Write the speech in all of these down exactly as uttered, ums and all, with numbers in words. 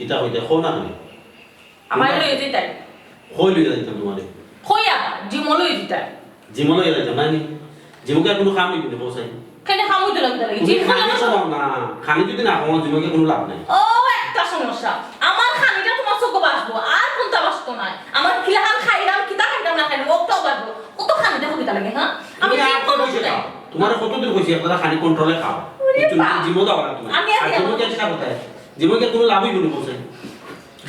কিতা কইতায়, কও না কেনে? আমারে লইয়া যাইতায়। কই লইয়া যাইতাম তুমারে? কই আবার? জিমো লইয়া যাইতায়। জিমো লইয়া যাইতাম না নি? জিমো কি আর কুনু কাম অইবো নি, কও চাই? কেনে কাম অইতো না, কিতা লাগি? তুমি জিম করলে খানি না তো কমাও না। খানি যদি না কমাও, জিমো গিয়া কুনু লাভ নাই। ও, একটা সমস্যা। আমার খানিটা তুমার চউখো বাজবো, আর কুনতা বাজতো নায়। আমার কিলাখান খাইরাম, কিতা খাইরাম না খাইরাম, অটাও বাজবো। অত খানিটা কমিতা লাগে, হ্যাঁ? আমি তুমি জিম আর করলে কত বসে খাও? তুমারে কতদিন কইছি, একবারে খানি কন্ট্রোলে খাও। ওরে বুঝছো নি? বাপ। জিমো যাও না তুমি। আমি আর আর জিমো যাবো। গিয়া কিতা করতায়? জিমো গিয়া কুনু লাভ অইবো নি, কও চাই?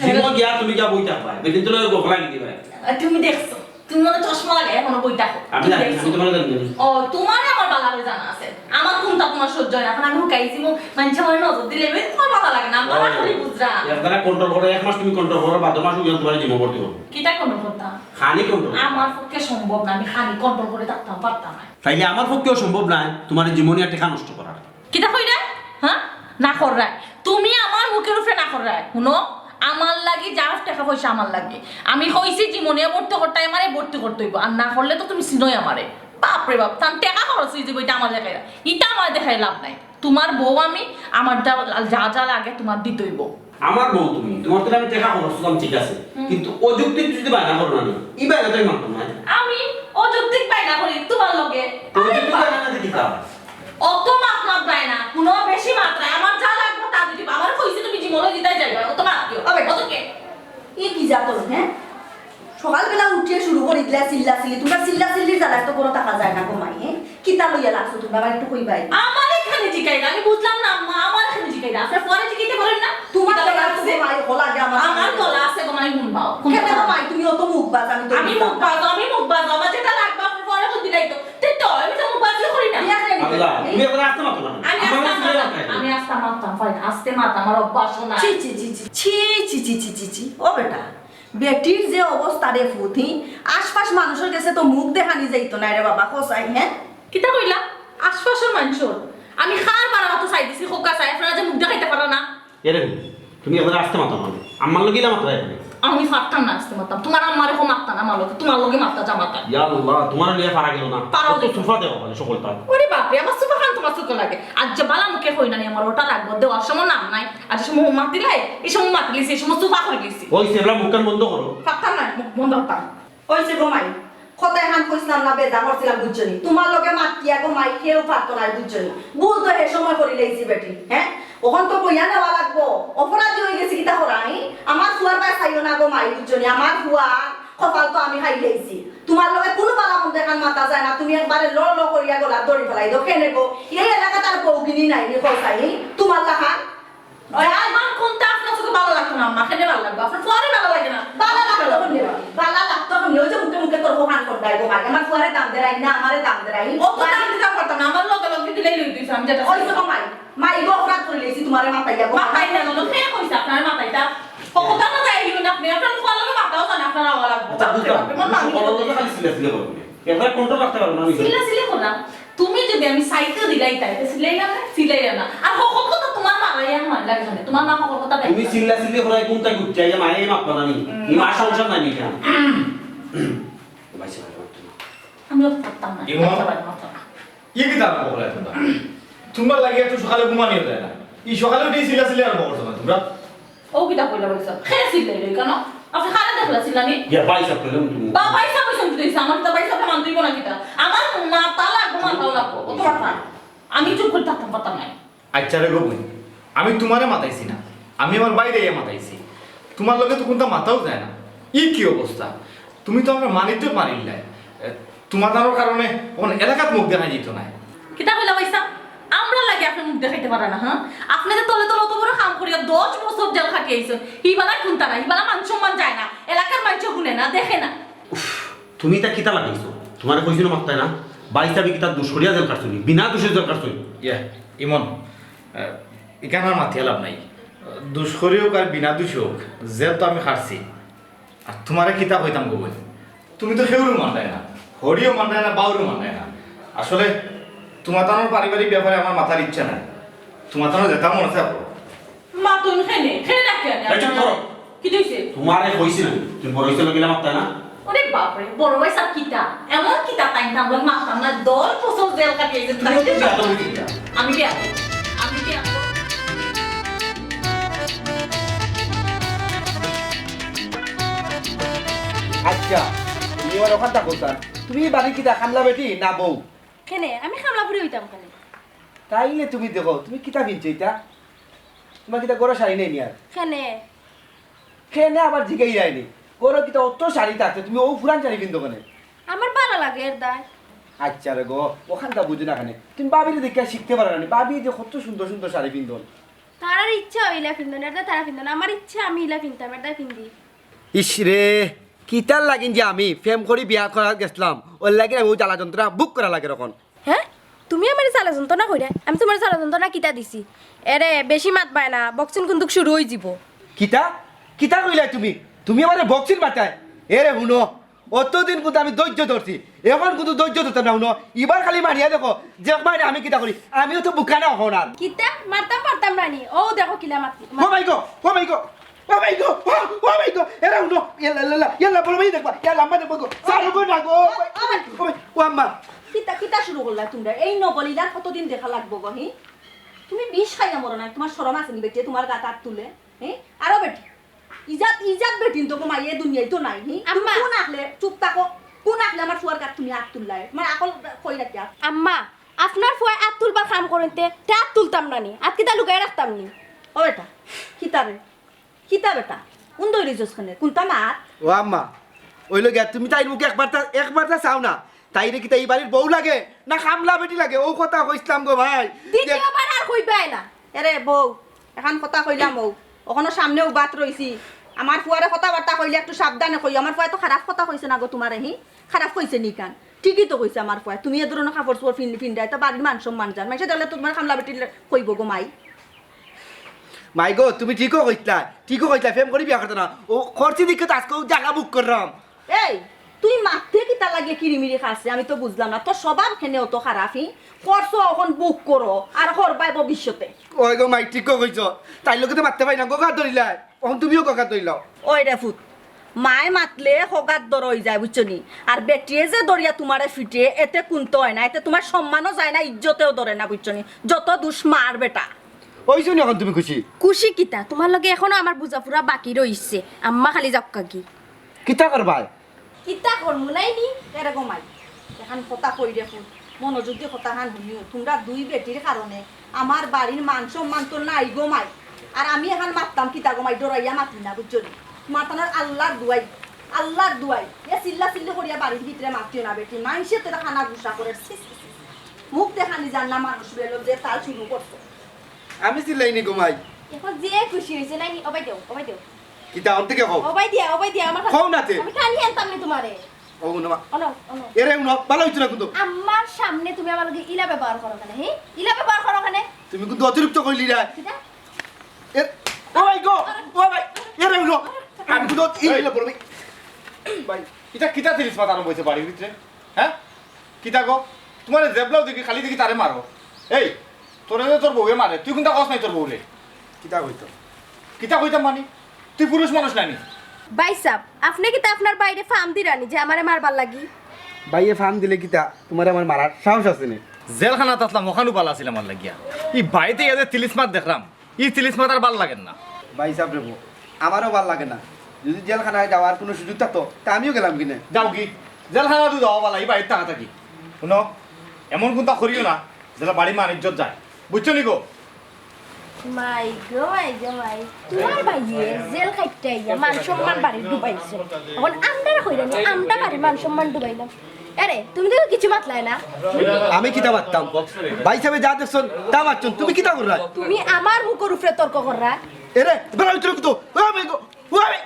জিমো গিয়া তুমি গিয়া বই থাকবায়, বেটিন্তর লগে গফ লাগি দিবায়। আর তুমি দেখছো, তুমি মনে চশমা লাগাই এখনো বই থাকো। আমি তুমি জানি, দেখছো? আমি তুমারে জানি না। ও, তুমারে আমার ভালা করি জানা আছে। আমার কুনতা তুমার সহ্য অয় না। অখন আমি হুকাই জিমো, মানষে আমারে নজর দিলে, এ তুমার ভালা লাগে না, ভালা করি বুঝরা। একবারে কন্ট্রোল করো, এক মাস তুমি কন্ট্রোল করো, বাদর মাস অইয়া তুমারে জিমো ভর্তি করবো। কিতা কন্ট্রোল করতাম? খানি কন্ট্রোল। আমার পক্ষে সম্ভব না, আমি খানি কন্ট্রোল করি থাকতাম পারতাম না। তাইলে আমার পক্ষেও সম্ভব নায় তুমারে জিমো নিয়া টেকা নষ্ট করার। কিতা কইরায়? হ্যাঁ? না কররায়। তুমি আমার মুখর উপরে না কররায়। হুনো, আমার লাগি যা টেকা পয়সা আমার লাগি। আমি কইছি জিমো নিয়া ভর্তি করতায়, আমারে ভর্তি করতে অইবো। আর না করলে তো তুমি চিনোই আমারে। বাপ রে বাপ, তান টেকা খরচ অইযিবো, ইটা আমারে দেখাইরা। ইটা আমারে দেখাই লাভ নাই। তুমার বউ আমি, আমার যা, যা যা লাগে তুমার দিতে অইবো। আমার বউ তুমি, তুমার তো আমি টেকা খরচ করলাম, ঠিক আছে। হুম। কিন্তু অযৌক্তিক যদি বায়না করো না নি, ই বায়না তো আমি মানতাম না। আমি অযৌক্তিক বায়না করি তুমার লগে? অযৌক্তিক বায়না না দেখি তা। অত মাত মাতরায় না, কুনু বেশি মাতরায়। আমার যা লাগবো তা দিতে অইবো। আমারে কইছি তুমি জিমো লইয়া যাইবায়, অত মাত কিও? ওবে। অত কে? ই কি জাতর, হ্যাঁ? সকালবেলা উঠিয়া শুরু করি দিলা চিল্লা চিল্লি। তুমরা চিল্লা চিল্লির জ্বালায় তো কুনু থাকা যায় না গো মাই, হ্যাঁ? কিতা লইয়া লাগছো তুমরা, আমারে একটু কইবায়? আমারে খালি জিকাইরা, আমি বুঝলাম না আম্মা, আমারে খালি জিকাইরা। আপনার ফুয়ারে জিকাইতে পারেন না? তুমার কিতা গলা লাগছে? আছে গো মাই, গলা আগে আমার আমার গলা আছে গো মাই, হুনবাও। কেনে গো মাই, তুমি অত মুখ বাজ, আমি তো আমি বুঝলাম মুখ না। বাজ, আমি মুখ বাজ, আমার যেটা লাগবে আপনার ফুয়ারে তো দিলাই তো। তে তো, আমি তো মুখ বাজিও করি না। বিয়া খাই নিতে আল্লাহ, পারি। তুমি একবারে আস্তে মাতো না। আমি আমার আস্তে মুখ বাজ মাতাম, নাই। আমি আস্তে মাতাম, fine, আস্তে মাতাম, আমার অভ্যাস নাই। ছি, ছি, ছি, ছি। ও বেটা, বেটির যে অবস্থা রে ফুতি, আশপাশ মানুষর গেছে তো মুখ দেখানি যাইতো নায় রে বাবা, কও চাই, হ্যাঁ? কিতা কইলা? আশপাশর মানুষর? আমি কার বাড়া মাতো চাই দিছি, কউক্কা চাই, আপনারা যে মুখ দেখাইতা পাররা না। এরে, তুমি একবারে আস্তে মাতো না। আম্মার লগে ইলা মাতরায় কেনে? আমি পারতাম না আস্তে মাততাম। তুমার আম্মারে কও মাততা না আমার লগে, তুমার লগে মাততা যা মাততা। ইয়া আল্লাহ, তুমারে লইয়া পারা গেল না। পারা অত গেল। সুফা দেও মানে সকলতা। ওরে বাপরে, আমার সুফা খান তুমার চউখো লাগে। আর যে বালা মুখে কই না নি আমার, অটা রাখবো, দেওয়ার সময় নাম নাই। আর যে সময় মাতিলাই, ই সময় মাতিলিছি, ই সময় সুফা করিলিছি। ওই সেবলা মুখখান বন্ধ করো। পারতাম না, মুখ বন্ধ করতাম। অইছে গো মাই, কথা এখান কইছিলাম না, বেজা করছিলাম, বুঝছো নি? তুমার লগে মাতিয়া গো মাই, কেউ পারতো নায়, বুঝছো নি? ভুল তো হে সময় করিলাইছি বেটি, হ্যাঁ? অখন তো কইয়া নেওয়া লাগবো, অপরাধী অইগেছি, কিতা করা, হি? আমার ফুয়ার বায় চাইও না গো মাই, বুঝছো নি? আমার ফুয়ার কপাল তো আমি খাইলাইছি। তুমার লগে কুনু বালা মন্দ এখান মাতা যায় না, তুমি একবারে ল ল করিয়া গলাত দড়ি ফালাই দেও, কেনে গো? এই এলাকাত আর বউগিনি নাই নি, কও চাই, হি? তুমার লাখান ওই আলমান কোনটা আপনার চউখো ভালা লাগতো না, আম্মা? কেনে ভালা লাগবো? আপনার ফুয়ারে ভালা লাগে না। ভালা লাগতো কেনে? ভালা লাগতো কেনে? ওই যে মুখে মুখে তর্ক খান করতায় গো মাই। আমার ফুয়ারে দাম দেরাই না, আমারে দাম দেরাই। ও তো দাম দিতাম পারতাম না, আমার লগে লগে দিলাই লই দিছে, আমি যেটা ওই তো মাই, মাই গো অপরাধ করিলাইছি তুমারে মাতাইয়া গো। মাতাই না, নো, কে কইছে আপনারে মাতাইতা? ও কথা না যাই ইউন আপনি, আপনার ফুয়ার লগে মাতাও জানে, আপনার আওয়া লাগবো। আচ্ছা, বুঝলাম। বাপরে, মন তুমি মানি সকলর লগে খালি চিল্লাচিল্লি করো। একবারে কন্ট্রোল রাখতে পারো না নিজে। চিল্লাচিল্লি করলাম। তুমি যদি আমি সাইকেল দিলাই তাই, তো চিল্লাইলাম না, চিল্লাইলাম না। আর হকল কথা তুমার মা, ভাই, আমার লাগে না। তুমার মা হকল কথা তুমি দেখে। চিল্লাচিল্লি করায় কোনটা করতে? এই যে মায়ে মাতবা না নি? হুম। এই মা সংসার নাই নি কেন? ভাই, ছেলে, ভাই, তুমি। আমি অত পারতাম না, ইমন? পারতাম না, পারতাম না। ইয়ে কিতা আরম্ভ করলায় তুমরা? তুমরার লাগি একটু সকালে ঘুমানিও যায় না। ই সকালে উঠি চিল্লাচিল্লি আরম্ভ করছো না তুমরা? ও কিতা কইলা ভাইসাব? কে চিল্লাইলো কেনে? আপনি কারে দেখলা চিল্লানি? ইয়া, ভাইসাব কইলাম তুমি। বা ভাইসাব কইছেন কি হইছে? আমার তো ভাইসাবরে মানতে অইবো না কিতা? আমার মাথা লাগবো, মাথাও লাগবো। অত মাথা। আমি চুপ করি থাকতাম পারতাম না। আচ্ছা রে গো বইন, আমি তুমারে মাতাইছি না, আমি আমার বাইরে ইয়া মাতাইছি। তুমার লগে তো কুনতা মাতাও যায় না। ই কি অবস্থা? তুমি তো আমরার মান-ইজ্জত মারিলাইলায়। এ, তুমার তানোর কারণে অখন এলাকাত মুখ দেখানি যাইতো নায়। কিতা কইলা ভাইসাব? আমরার লাগি আপনে মুখ দেখাইতা পাররা না, হ্যাঁ? আপনে যে তলে তলে অত বড় কাম করিয়া দশ বছর জেল খাটিয়া আইছইন, হিবালা কুনতা না, হিবালা মান-সম্মান যায় না, এলাকার মানষে হুনে না, দেখে না। উফ, তুমি ইতা কিতা লাগাইছো? তুমারে কইছি না মাততায় না? ভাইসাবে কিতা দুষ করিয়া জেল খাটছইন নি? বিনা দুষে জেল খাটছইন নি? ইয়া, ইমন, আহ, ইখান আর মাতিয়া লাভ নাই। দুষ করি অউক আর বিনা দুষে অউক, জেল তো আমি খাটছি। আর তুমারে কিতা কইতাম গো বইন? তুমি তো কেউরেউ মানরায় না, হড়িও মানরায় না, বাউরেও মানরায় না। আসলে তুমার তানোর পারিবারিক ব্যাপারে আমার মাতার ইচ্ছা নাই। তুমার তানোর যেতা মনে চায় করো। মা, তুমি কেনে? কেনে ডাকি আনি? এই চুপ করো। কিতা অইছে? তুমারে কইছি না, তুমি বড় ভাইসাবর লগে ইলা মাততায় না? ওরে বাপরে, বড় ভাইসাব কিতা? এমন কিতা তাইন তান লগে মাততাম না, দশ বছর জেল খাটিয়া আইছইন। তুমি তো বিয়া তো হইতে দিতা। আমি বিয়া করব। আমি বিয়া করব। আচ্ছা, তুমি আমার ওখানটা বলতাম, তুমি বাড়ি কিতা কামলা বেটি না বউ? কেনে, আমি কামলা ফুরি অইতাম কেনে? তাইলে তুমি দেখো, তুমি কিতা পিনছো ইতা? তুমার কিতা ঘরো শাড়ি নাই নি আর? কেনে? কেনে আবার জিগাই যায়নি? ঘরো কিতা অত শাড়ি থাকতে তুমি অউ পুরান শাড়ি পিন্দো কেনে? আমার ভালা লাগে এর দায়। আচ্ছা রে গো, ওখানটা বুঝো না কেনে? তুমি ভাবিরে দেখিয়া শিখতে পারো না নি? ভাবি যে কত সুন্দর সুন্দর শাড়ি পিন্দন। তারার ইচ্ছা অইলা পিন্দন, এর দায় তারা পিন্দন। আমার ইচ্ছা আমি ইলা পিনতাম, এর দায় পিন্দি। ইস রে, কিতার লাগিন যে আমি প্রেম করি বিয়া করাত গেছলাম, ওর লাগিন আমি অউ জ্বালা যন্ত্রণা ভোগ করা লাগে অখন। হে? তুমি আমারে জ্বালা যন্ত্রণা কইরায়? আমি তুমারে জ্বালা যন্ত্রণা কিতা দিছি? এরে, বেশি মাতবায় না, boxing কিন্তু শুরু অইযিবো। কিতা? কিতা কইলায় তুমি? তুমি আমারে boxing মাতায়? এরে হুনো, অতদিন কিন্তু আমি ধৈর্য ধরছি, অখন কিন্তু ধৈর্য ধরতাম না। হুনো, ইবার খালি মারিয়া দেখো, যে মারে আমি কিতা করি, আমিও তো বুকা না অখন আর। কিতা? মারতাম পারতাম না নি? অউ দেখো কিলা মাতলি। ও মাই গো, ও মাই গো, ও মাই গো, ও, ও মাই গো, এরে হুনো, ইয়াল্লা, ইয়াল্লা, ইয়াল্লা, বড় ভাই দেখবা, ইয়াল্লা, আম্মা দেখবা গো, সারো গো না গো, ও মাই, ও মাই, ও আম্মা। কিতা, কিতা শুরু করলায় তুমরা? এই নবল ইলার কতদিন দেখা লাগবো গো, হি? তুমি বিষ খাইয়া মরো না, তুমার শরম আছে নি বেটি, তুমার গাত আত তুলে? হি? আরো বেটি, ইজাত, ইজাত বেটিন তো গো মাই, এ দুনিয়াত তো নাই, হি? তুমি আম্মা। কোন আখলে, চুপ থাকো, কোন আখলে আমার ফুয়ার গাত তুমি আত তুললায়? তুমার আকল কই রাখিয়া? আম্মা, আপনার ফুয়ায় আত তুলবার কাম করইন তে, তে আত তুলতাম না নি? আত কিতা লুকাইয়া রাখতাম নি? ও বেটা, কিতা রে? কিতা বেটা? উন্দই রইছস কেনে? কুনতা মাত? ও আম্মা, অইলো গিয়া, তুমি তাইর মুখে একবারতা, একবারতা চাও না। তাইরে কিতা ই বাড়ির বউ লাগে না কামলা বেটি লাগে? অউ কথা কইছলাম গো মাই। দ্বিতীয়বার আর কইবায় না। এরে বউ, এখান কথা কইলাম অউ, অখনো সামনে উবাত রইছি। আমার ফুয়ারে কথাবার্তা কইলে একটু সাবধানে কইও। আমার ফুয়ায় তো খারাপ কথা কইছে না গো তুমারে, হি? খারাপ কইছে নি কান? ঠিকই তো কইছে আমার ফুয়ায়। তুমি এ ধরনর কাপড় চোপড় পিন-, পিন্দায় তো বাড়ির মান সম্মান যার। মাইনষে দেখলে তো তুমার কামলা বেটি কইবো গো মাই। মাই গো, তুমি ঠিকও কইতলায়, ঠিকও কইতলায়, প্রেম করি বিয়া করতাম না। অউ করছি দেখিয়া তো আজকে অউ জ্বালা ভোগ কররাম। এই, তুই মাততে কিতার লাগি কিরিমিরি খাস রে? আমি তো বুঝলাম না, তোর স্বভাব কেনে অত খারাপ, হি? করছো, অখন ভোগ করো, আর করবায় ভবিষ্যতে। ওই গো মাই, ঠিকও কইছো, তাইর লগে তো মাততে পারি না, গগাত ধরিলায়, অখন তুমিও গগাত ধরিলাও। ওই রে ফুত, মায় মাতলে গগাত ধরা অইযায়, বুঝছো নি? আর বেটিয়ে যে ধরিয়া তুমারে ফিটে, এতে কুন্তা অয় না, এতে তুমার সম্মানও যায় না, ইজ্জতেও ধরে না, বুঝছো নি? যত দুষ মার বেটা। অইছো নি অখন তুমি খুশি? খুশি কিতা? তুমার লগে অখনো আমার বুঝাফুরা বাকি রইছে, আম্মা খালি যাউক্কা গি। কিতা করবায়? কিতা করমু নায় নি? এরে গো মাই, এখান কথা কই রে ফুত, মনোযোগ দি কথাখান হুনিও। তুমরা দুই বেটির কারণে আমার বাড়ির মান সম্মান তো নাই গো মাই। আর আমি এখান মাততাম কিতা গো মাই, ডরাইয়া মাতি না, বুঝছো নি? মাতানোর আল্লার দুয়াই, আল্লার দুয়াই। এ চিল্লা চিল্লি করিয়া বাড়ির ভিতরে মাতিও না বেটি, মাইনষে তোরে কানা গুসা করের। ছি, ছি, ছি, ছি। মুখ দেখানি যার না মানুষ বেলো যে তাল শুরু করছো। আমি চিল্লাই নি গো মাই। অখন যে খুশি অইছে নায় নি, ওবায় দেও, ওবায় দেও। কিতা অন থাকি কও? ওবায় দিয়া, ওবায় দিয়া, আমার কও না তে। আমি টানি আনতাম নি তুমারে। ও হুনো মা। অনো, অনো। এরে হুনো, ভালা অইছে না কিন্তু। আমার সামনে তুমি আমার লগে ইলা ব্যবহার করো কেনে, হি? ইলা ব্যবহার করো কেনে? তুমি কিন্তু অতিরিক্ত কইলি রে। কিতা? এ, ও ভাই গো, ও ভাই, এরে হুনো। আমি কিন্তু ইলা বলবি। ভাই, ইটা কিতা তিলিস মাত আরম্ভ অইছে বাড়ির ভিতরে? হে? কিতা গো? তুমারে যেবলাউ দেখি খালি দেখি তারে মারো। এই, তোরে যে তোর বউয়ে মারে, তুই কুন্তা কস নাই তোর বউরে? কিতা কইতাম? কিতা কইতাম মানি? তুই পুরুষ মানুষ নায় নি? ভাইসাব, আপনে কিতা আপনার ভাইরে ফাম দিরা নি যে আমারে মারবার লাগি? ভাইয়ে ফাম দিলে কিতা, তুমারে আমার মারার সাহস আছে নি? জেলখানাত আছলাম, অখানউ ভালা আছিল আমার লাগিয়া। ই বাড়িত আইয়া যে তিলিস মাত দেখরাম, ই তিলিস মাত আর ভালা লাগের না। ভাইসাব রে বউ, আমারও ভালা লাগের না। যুদি জেলখানাত যাওয়ার কুনু সুযোগ থাকতো, তে আমিও গেলাম গি নে। যাও গি, জেলখানাত যাওয়া ভালা, ই বাড়িত থাকা থাকি। হুনো, এমন কুন্তা করিও না, যেলা বাড়ির মান ইজ্জত যায়। বুঝছো নি গো? মাই গো, মাই গো, মাই। তুমার ভাইয়ে জেল খাটিয়া আইয়া মান সম্মান বাড়ির ডুবাইছে। অখন আমরারে কইরা নি, আমরা বাড়ির মান সম্মান ডুবাইলাম। এরে, তুমি তো কিচ্ছু মাতলায় না। আমি কিতা মাততাম? ভাইসাবে যা দেখছইন, তা মাতছইন। তুমি কিতা কররায়? তুমি আমার মুখর উপরে তর্ক কররায়। এরে, বেলা ভিতরে কুতো। ও আমি গো, ও আমি।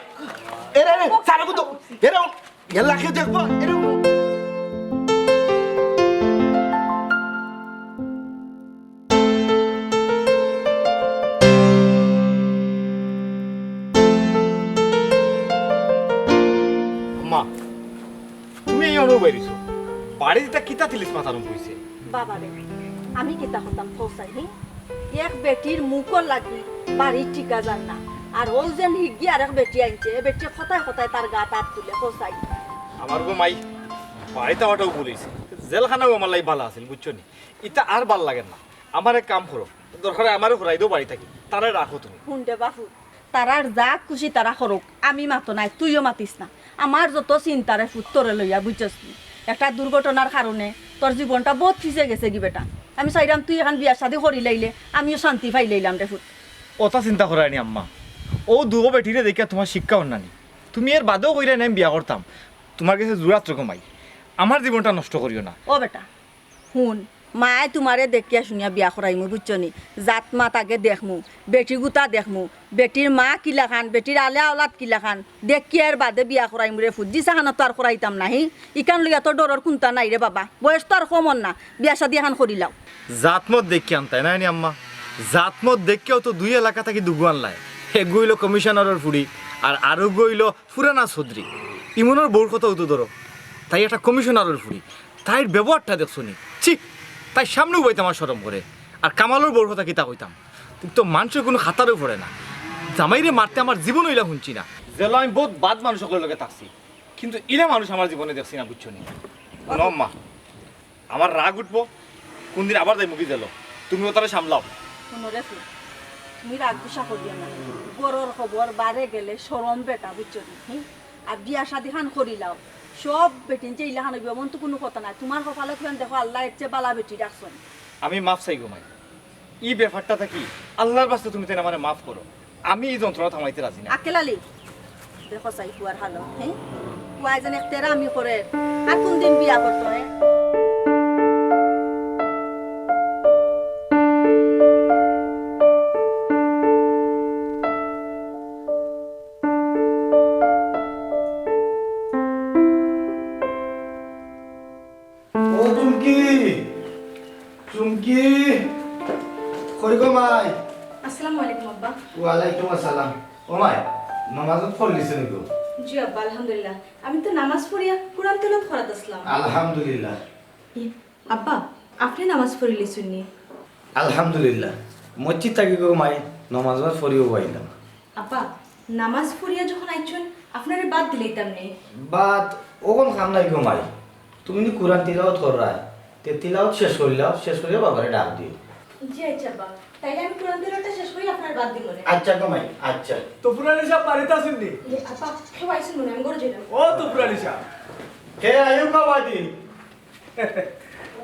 এরে, এরে, সারা কুতো। এরে, ও, এলা কেউ দেখবো? এরে, ও। মা, তুমি এই অনো বাইরিছো। বাড়িত ইতা কিতা তিলিস মাত আরম্ভ অইছে? বাবারে, আমি কিতা করতাম কও চাই, হি? এক বেটির মুখর লাগি বাড়িত টিকা যার না। আর অউ যেন হিগি আরেক বেটি আনছে, এ বেটিয়ে কথায় কথায় তার গাত আত তুলে, কও চাই। আমার গো মাই, বাড়িত আওয়াটাউ ভুল অইছে। জেলখানাউ আমার লাগি ভালা আছিল, বুঝছো নি? ইতা আর ভালা লাগের না। আমার এক কাম করো, দরকার অয় আমারে হুরাই দেও বাড়ি থাকি, তারারে রাখো তুমি। হুন রে বাফু, তারার যা খুশি তারা করউক, আমি মাতো নায়, তুইও মাতিস না। আমার যত চিন্তা রে ফুত তোরে লইয়া, বুঝছস নি? একটা দুর্ঘটনার কারণে তোর জীবনটা বউত পিছে গেছে গি বেটা। আমি চাইরাম তুই এখান বিয়া শাদি করিলাইলে আমিও শান্তি পাইলাইলাম রে ফুত। অতা চিন্তা করায়নি আম্মা, অউ দুগো বেটিরে দেখিয়া তুমার শিক্ষা অর না নি। তুমি এর বাদেও কইরায় না আমি বিয়া করতাম, তুমার গেছে জুরাত রকম আই। আমার জীবনটা নষ্ট করিও না। ও বেটা, হুন, মায় তুমারে দেখিয়া শুনিয়া বিয়া করাইমু, বুঝছো নি? জাত মাত আগে দেখমু, বেটি গুতা দেখমু, বেটির মা কিলাখান, বেটির আলে আওলাদ কিলাখান, দেখিয়া এর বাদে বিয়া করাইমু রে ফুত। জিসাখানো তো আর করাইতাম না, হি? ইখান লইয়া তো ডরর কুন্তা নাই রে বাবা, বয়স তো আর কম অর না, বিয়া শাদি এখান করিলাও। জাত মত দেখিয়া আনতায় নায় নি আম্মা, জাত মত দেখিয়াও তো দুই এলাকা থাকি দুগু আনলায়। এগু অইলো কমিশনারর ফুড়ি, আর আরগু অইলো ফুরানা চৌধুরী। ইমনর বউর কথাউ তো ধরো, তাই একটা কমিশনারর ফুড়ি, তাইর ব্যবহারটা দেখছো নি? ছি, তাইর সামনে উবাইতে আমার শরম করে। আর কামালর বউর কথা কিতা কইতাম, তাইন তো মানষর কুনু খাতারও পড়ে না। জামাইরে মারতে আমার জীবনও ইলা হুনছি না। জেলো আমি বউত বাদ মানুষ অকলর লগে থাকছি, কিন্তু ইলা মানুষ আমার জীবনে দেখছি না, বুঝছো নি? হুনো আম্মা, আমার রাগ উঠবো, কুনদিন আবার যাইমুগি জেলো। তুমি অতারে সামলাও। হুনো রে ফুত, তুমি রাগ গুসা করিও না। ঘরর খবর বারে গেলে শরম বেটা, বুঝছো নি? হুম? আর বিয়া শাদি খান করিলাও, সব বেটিন যে ইলাখান অইবো, এমন তো কুনু কথা নাই। তুমার কপালো কিমান দেখো, আল্লায় এর চেয়ে বালা বেটি রাখছইন। আমি মাফ চাইগো মাই, ই ব্যাপারটা থাকি আল্লার ওয়াস্তে তুমি তাইন আমারে মাফ করো। আমি ই যন্ত্রণা থামাইতে রাজি না। আক্কেল আলী, দেখো চাই ফুয়ার হালত, হে? ফুয়ায় যেন এক তেরা আমি করে, আর কুনদিন বিয়া করতো, হে? ও চুমকি, চুমকি, কই গো মাই? আসসালামু আলাইকুম আব্বা। ওয়ালাইকুম আসসালাম। ও মাই, নমাজ পড়লিছো নি গো? জি আব্বা, আলহামদুলিল্লাহ। আমি তো নামাজ পড়িয়া কুরআন তেলাওয়াত করাত আছলাম। আলহামদুলিল্লাহ। ই, আব্বা, আপনে নামাজ পড়িলিছইন নি? আলহামদুলিল্লাহ। মসজিদ থাকি গো মাই, নমাজ পড়িয়া আইলাম। আব্বা, নামাজ পড়িয়া যখন আইছইন, আপনারে বাদ দিলাইতাম নে। বাদ অখন কাম নাই গো মাই। তুমি নি কুরআন তিলাওয়াত কররায়, তে তিলাওয়াত শেষ করিলাও, শেষ করিয়া বাবারে ডাক দিও। জি আচ্ছা আব্বা, তাইলে আমি কুরআন তিলাওয়াতটা শেষ করি আপনারে বাদ দিমু নে। আচ্ছা গো মাই, আচ্ছা। তো ফুরানি সাব বাড়িত আছইন নি? এ, আব্বা, কেউ আইছইন মনে, আমি ঘরো যাইরাম। ও তো ফুরানি সাব। কে আইও বাবা দি?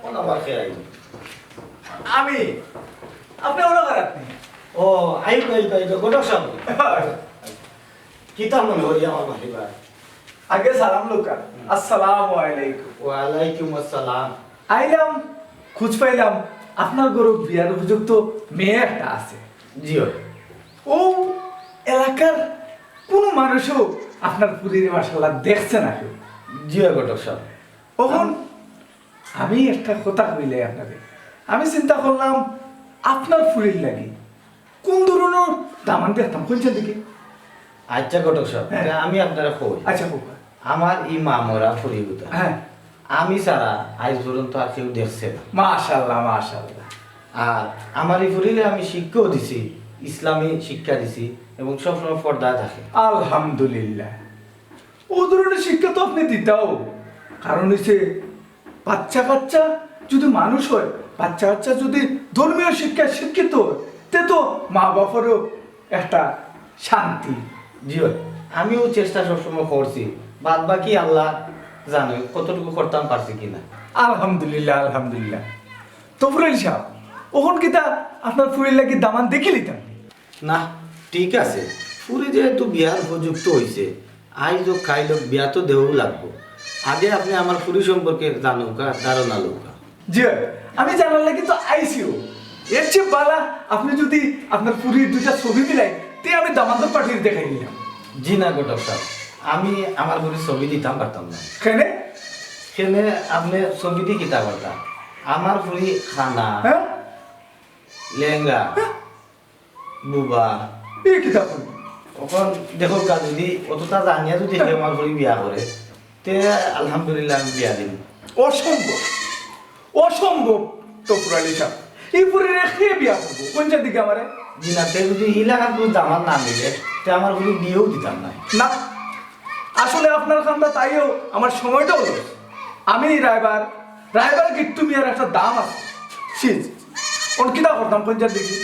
কোন আবার কে আইও? আমি। আপনে ওরা খারাপ নেই। ও, আইও, আইও, আইও, ঘটক সাব। কিতা মনে করি আমার বাড়ি ভাই? আগে সালাম লউক্কা। হুম। আসসালামু আলাইকুম। ওয়ালাইকুম আসসালাম। আইলাম, খুঁজ পাইলাম, আপনার ঘরো বিয়ার উপযুক্ত মেয়ে একটা আছে। জি অয়। ও এলাকার কুনু মানুষও আপনার ফুরিরে মাশাআল্লাহ দেখছে না কেউ। জি অয় ঘটক সাব। অখন আমি একটা কথা কইলে আপনারে, আমি চিন্তা করলাম আপনার ফুরির লাগি কুন ধরনর দামান দেখতাম, কইছইন দেখি। আচ্ছা ঘটক সাব, হ্যাঁ। তে আমি আপনারে কই। আচ্ছা, কউক্কা। আমার ই মা মরা ফুরি গুতা, হ্যাঁ। আমি ছাড়া আইজ পর্যন্ত আর কেউ দেখছে না। মাশাআল্লাহ, মাশাআল্লাহ। আর আমার ই ফুরিরে আমি শিক্ষাও দিছি, ইসলামী শিক্ষা দিছি এবং সবসময় পর্দায় থাকে। আলহামদুলিল্লাহ। অউ ধরনর শিক্ষা তো আপনে দিতাও, কারণ অইছে বাচ্চা কাচ্চা যুদি মানুষ অয়, বাচ্চা কাচ্চা যুদি ধর্মীয় শিক্ষায় শিক্ষিত অয়, তে তো মা বাপরও একটা শান্তি। জি অয়, আমিও চেষ্টা সবসময় করছি, বাদ বাকি আল্লাহ জানে কতটুকু করতাম পারছি কিনা। আলহামদুলিল্লাহ, আলহামদুলিল্লাহ। তো ফুরানি সাব, অখন কিতা আপনার ফুরির লাগি দামান দেখিলিতাম? না, ঠিক আছে, ফুরি যেহেতু বিয়ার উপযুক্ত অইছে, আইজ অউক কাইল অউক বিয়া তো দেওয়াউ লাগবো। আগে আপনে আমার ফুরি সম্পর্কে জানউক্কা, ধারণা লউক্কা। জি অয়, আমি জানার লাগি তো আইছিউ। এর চেয়ে বালা আপনে যুদি আপনার ফুরির দুইটা ছবি দিলাইন, তে আমি দামান্দর পার্টিরে দেখাই দিলাম। জি না ঘটক সাব, আমি আমার ফুরির ছবি দিতাম পারতাম না। কেনে? কেনে আপনে ছবি দি কিতা করতা? আমার ফুরি কানা, হ্যাঁ? লেংড়া, হ্যাঁ? বুবা। ই কিতা কইন? অখন দেখউক্কা, যুদি অততা জানিয়া যুদি হে আমার ফুরি বিয়া করে, তে আলহামদুলিল্লাহ আমি বিয়া দিমু। অসম্ভব, অসম্ভব তো ফুরানি সাব। ই ফুরিরে কে বিয়া করবো? কইন চাইন দেখি আমারে। জি না, তে যুদি ইলাখান কুনু দামান না মিলে, তে আমার ফুরি বিয়াউ দিতাম নায়। না, আসলে আপনার কান্দাত আইয়াও আমার সময়টাও লস। আমি রায়বার, রায়বার গিট্টু মিয়ার একটা দাম আছে। সিজ, অন কিতা করতাম কইন চাইন দেখি।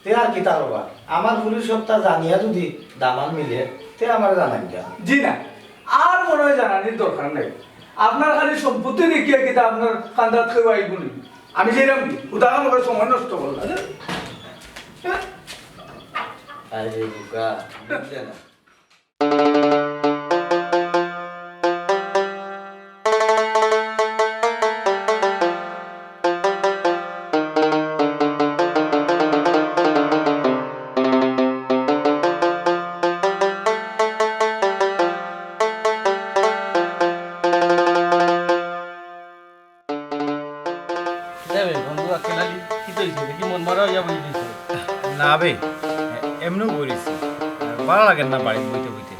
তে আর কিতা করবা? আমার ফুরির সবটা জানিয়া যুদি দামান মিলে, তে আমারে জানাইন যা। জি না, আর মনে হয় জানানির দরকার নাই। আপনার খালি সম্পত্তি দেখিয়া কিতা আপনার কান্দাত কেউ আইবো নি? আমি যেরাম কি উদাহরণ করে সময় নষ্ট করলাম। আরে বোকা, বুঝলে না। কিতা বে বন্ধু, আজকে লাগি কিতা অইছে? দেখি মন মরা অইয়া বই দিছে। না বে, এমনেউ বই রইছি। ভালা লাগে না বাড়িত বইতে বইতে।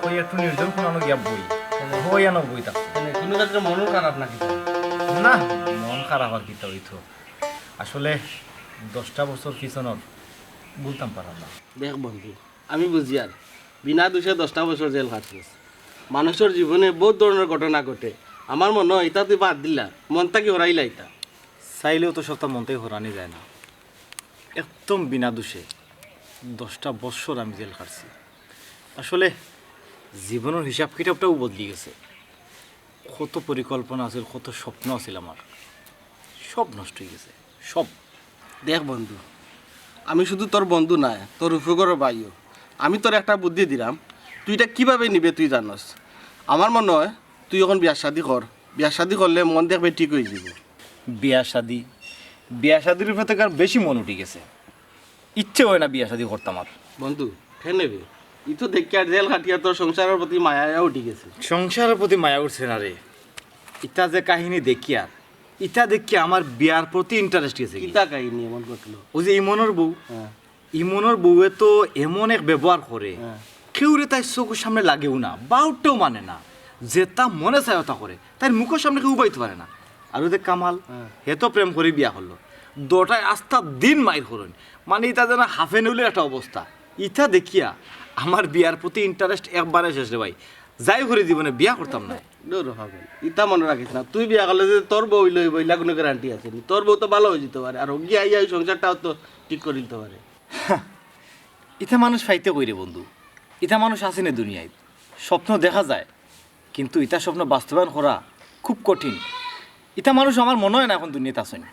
ওই একটু নির্জন কোনানো গিয়া বই। কেনে? বই আনো বই তা। কেনে, কোনো ক্ষেত্রে মনও খারাপ নাকি? না, মন খারাপ আর কিতা অইতো। আসলে দশটা বছর পিছনর বলতাম পারলাম না। দেখ বন্ধু, আমি বুঝিয়ার, বিনা দোষে দশটা বছর জেল কাটছস। মানুষর জীবনে বহুত ধরনর ঘটনা ঘটে। আমার মনো অয় ইতা তুই বাদ দিলা, মন থাকি হরাইলা ইতা। চাইলেও তো সবটা মন থাকি হরানি যায় না। একদম বিনা দোষে দশটা বছর আমি জেল কাটছি। আসলে জীবনর হিসাব কিতাবটাও বদলি গেছে। কত পরিকল্পনা আছিল, কত স্বপ্ন আছিল আমার, সব নষ্ট অই গেছে, সব। দেখ বন্ধু, আমি শুধু তোর বন্ধু নায়, তোর উপগর ভাইও। আমি তোর একটা বুদ্ধি দিরাম, তুই ইটা কিভাবে নিবে তুই জানস। আমার মনো অয় তুই অখন বিয়া শাদি কর, বিয়া শাদি করলে মন দেখবে ঠিক অই যিবো। বিয়া শাদি, বিয়া শাদির উপরে তো আর বেশি মন উঠি গেছে। ইচ্ছে অয় না বিয়া শাদি করতাম আর। বন্ধু, কেনে বে? ই তো দেখিয়ার জেল কাটিয়া তোর সংসারর প্রতি মায়া উঠি গেছে। সংসারর প্রতি মায়া উঠছে না রে, ইতা যে কাহিনী দেখিয়ার, ইতা দেখিয়া আমার বিয়ার প্রতি interest গেছে গি। কিতা কাহিনী এমন ঘটলো? ওই যে ইমনর বউ, হ্যাঁ। ইমনর বউয়ে তো এমন এক ব্যবহার করে, হ্যাঁ। কেউরে তাইর চকুর সামনে লাগেও না, বাউটাও মানে না, যেতা মনে চায় ওতা করে, তাইর মুখর সামনে কেউ উবাইতো পারে না। আর ওই যে কামাল, হ্যাঁ। হে তো প্রেম করি বিয়া করলো, দুটায় আস্তা দিন মাইর করইন, মানে ইতা যেন হাফে নেউলের একটা অবস্থা। ইতা দেখিয়া আমার বিয়ার প্রতি interest একবারে শেষ রে ভাই, যাই করি জীবনে বিয়া করতাম না। দূর হ পাগল, ইতা মনো রাখিস না, তুই বিয়া করলে যে তোর বউ অইলো অইবো, ইলা কোনো guarantee আছে নি? তোর বউ তো ভালা অই যিতো পারে, আর হগিয়া আইয়া ওই সংসারটাও তো ঠিক করি দিতো পারে। ইতা মানুষ পাইতে কই রে বন্ধু? ইতা মানুষ আছে নি দুনিয়াত? স্বপ্ন দেখা যায়, কিন্তু ইতা স্বপ্ন বাস্তবায়ন করা খুব কঠিন। ইতা মানুষ আমার মনো অয় না অখন দুনিয়াত আছইন।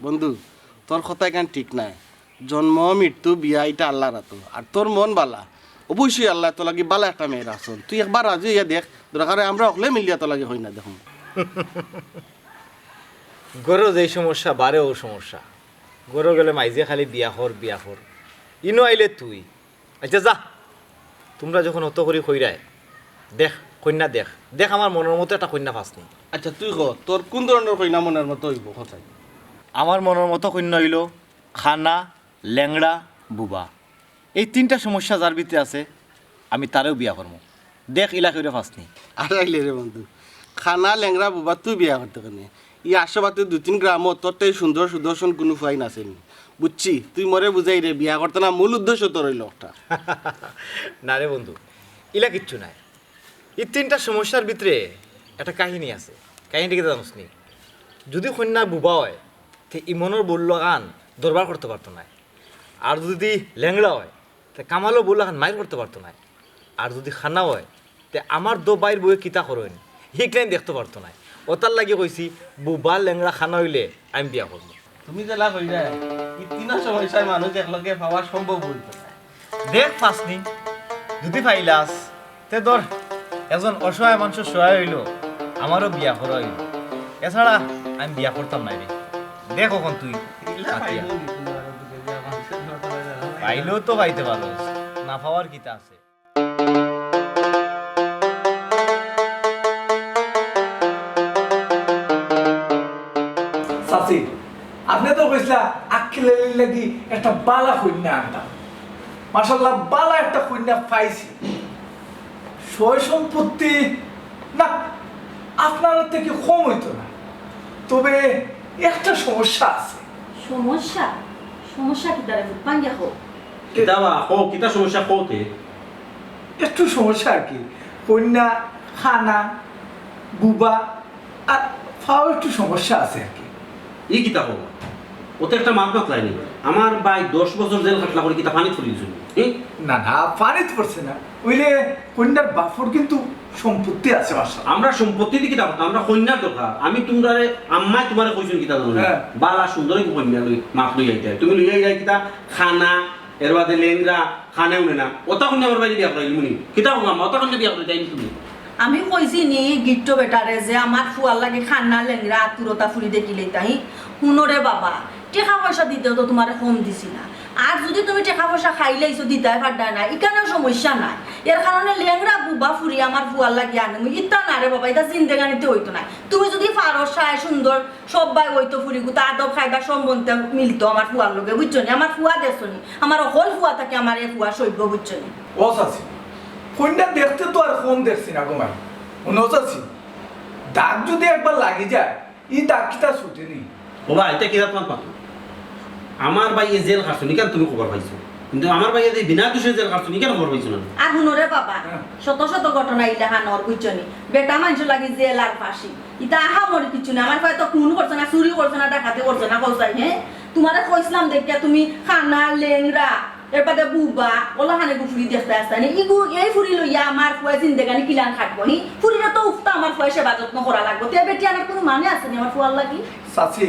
বন্ধু, তোর কথা ইখান ঠিক নায়। জন্ম, মৃত্যু, বিয়া, ইটা আল্লার আতো। আর তোর মন ভালা, অবশ্যই আল্লায় তোর লাগি ভালা একটা মেয়ে রাখছইন। তুই একবার রাজি অইয়া দেখ, দরকার অয় আমরা হকলে মিলিয়া তোর লাগি কইন্যা দেখমু। ঘরো যেই সমস্যা, বারে অউ সমস্যা। ঘরো গেলে মাইজে খালি বিয়া কর, বিয়া কর। ইনো আইলে তুই। আচ্ছা যা, তুমরা যখন অত করি কইরায়, দেখ, কইন্যা দেখ। দেখ আমার মনর মতো একটা কইন্যা পাস নি। আচ্ছা তুই ক, তোর কুন ধরনর কইন্যা মনর মতো অইবো, ক চাই? আমার মনর মতো কইন্যা অইলো কানা, লেংড়া, বুবা। এই তিনটা সমস্যা যার ভিতরে আছে, আমি তারেউ বিয়া করমু। দেখ, ইলা কইরে পাস নি। আরে আইলে রে বন্ধু, কানা, লেংড়া, বুবা তুই বিয়া করতে কেনে? ই আশপাশে দুই তিন গ্রামো তোর তো এই সুন্দর সুদর্শন কুনু ফুয়াইন আছে নি। বুঝছি, তুই মরে বুঝাইরে, বিয়া করতে না, মূল উদ্দেশ্য তোর অইলো একটা। না রে বন্ধু, ইলা কিচ্ছু নায়। ই তিনটা সমস্যার ভিতরে একটা কাহিনী আছে। কাহিনীটা কিতা জানোস নি? যদি কইন্যা বুবা অয়, তে ইমনর বউর লাখান দরবার করতে পারতো নায়। আর যদি লেংড়া অয়, তে কামালর বউর লাখান মাইর করতে পারতো নায়। আর যদি কানা অয়, তে আমার দো ভাইর বউয়ে কিতা করইন, হিকলাইন দেখতে পারতো নায়। অতার লাগি কইছি, বুবা, লেংড়া, কানা অইলে আমি বিয়া করমু। তুমি যেলা কইরায়, ই তিনও সমস্যার মানুষ একলগে পাওয়া সম্ভব অইতো নায়। দেখ পাস নি, যদি পাইলাস, তে ধর, একজন অসহায় মানুষর সহায় অইলো, আমারও বিয়া করা অইলো। এছাড়া আমি বিয়া করতাম নায় রে। দেখ অখন তুই ইলা পাতিয়া। পাইলো নি কোনো আরো দুটো বিয়া মানুষের মতো লাগে না? পাইলেও তো পাইতে পারোস, না পাওয়ার কিতা আছে? চাচি, আপনে তো কইছলা আক্কেল আলীর লাগি একটা বালা কইন্যা আনতাম। মাশাআল্লাহ, বালা একটা কইন্যা পাইছি। সয় সম্পত্তি না, আপনার থাকি কম অইতো না, তবে একটা সমস্যা আছে। সমস্যা? সমস্যা কিতা রে? মুখ ভাঙ্গিয়া কও। কিতা বা, কও, কিতা সমস্যা কও তে? একটু সমস্যা আর কি, কইন্যা, কানা, বুবা, আর পাও একটু সমস্যা আছে আর কি। ই কিতা কও? অতো একটা মাত মাতলায় নি। আমার ভাই দশ বছর জেল খাটলা করি কিতা পানিত পড়ি গেছে নি? হি? না, না, পানিত পড়ছে না। অইলে কইন্যার বাপর কিন্তু সম্পত্তি আছে মাস্টার। আমরা সম্পত্তি দি কিতা করতাম? আমরা কইন্যার দরকার। আমি তুমরারে, আম্মায় তুমারে কইছইন কিতা জানো নি? হ্যাঁ। বালা সুন্দর এক কইন্যা লই, মাত লই আইতায়। তুমি লই আইলায় কিতা? কানা, এর বাদে লেংড়া, কানে হুনে না। অতা কইন্যা আমার বাড়ি বিয়া করাইলিমু নি? কিতা কও আম্মা, অতা কইন্যা বিয়া করাইতায় নি তুমি? আমি কইছি নি গিট্টু বেটারে যে আমার ফুয়ার লাগি কানা, লেংড়া, আতুরতা ফুরি দেখিলাইতায়? হুনো রে বাবা, টেকা পয়সা দিতেও তো তুমারে কম দিছি না। আর যুদি তুমি টেকা পয়সা খাইলাইছো, দিতায় পারতায় না, ইখানও সমস্যা নাই। এর কারণে লেংড়া বুবা ফুরি আমার ফুয়ার লাগি আনিমু, ইতা না রে বাবা, ইতা জিন্দেগানিতে অইতো নায়। তুমি যুদি পারো, সায় সুন্দর, সব্বায় অইতো ফুরিগুতা, আদব কায়দা সম্বন্ধে মিলতো আমার ফুয়ার লগে, বুঝছো নি? আমার ফুয়া দেখছো নি, আমার অকল ফুয়া থাকি আমার এ ফুয়া সইব, বুঝছো নি? ও চাচি, কইন্যা দেখতে তো আর কম দেখছি না গো মাই। হুনো চাচি, দাগ যুদি একবার লাগি যায়, ই দাগ কিতা ছুটে নি? ও বা, ইতা কিতা তুমার পাতো? আমার ভাইয়ে জেল খাটছইন, ইখান তুমি খবর পাইছো। কিন্তু আমার ভাইয়ে যে বিনা দোষে জেল খাটছইন, ইখান খবর পাইছো না। আর হুনো রে বাবা, হ্যাঁ। শত শত ঘটনা ইলাখান অর, বুঝছো নি? বেটা মানষর লাগি জেল আর ফাঁসি। ইতা আহামরি কিচ্ছু না। আমার ফুয়ায় তো খুন করছে না, চুরি করছে না, ডাকাতি করছে না, কও চাই, হ্যাঁ? তুমারে কইছলাম দেখিয়া তুমি কানা, লেংড়া, এর বাদে বুবা, অলাখান এগু ফুরি দেখতায় আছতায় নি। ইগু, এই ফুরি লইয়া আমার ফুয়ায় জিন্দেগানি কিলান খাটবো, হি? ফুরিরে তো উফতা আমার ফুয়ায় সেবা যত্ন করা লাগবো। তে বেটি আনার কুনু মানে আছে নি আমার ফুয়ার লাগি? চাচি,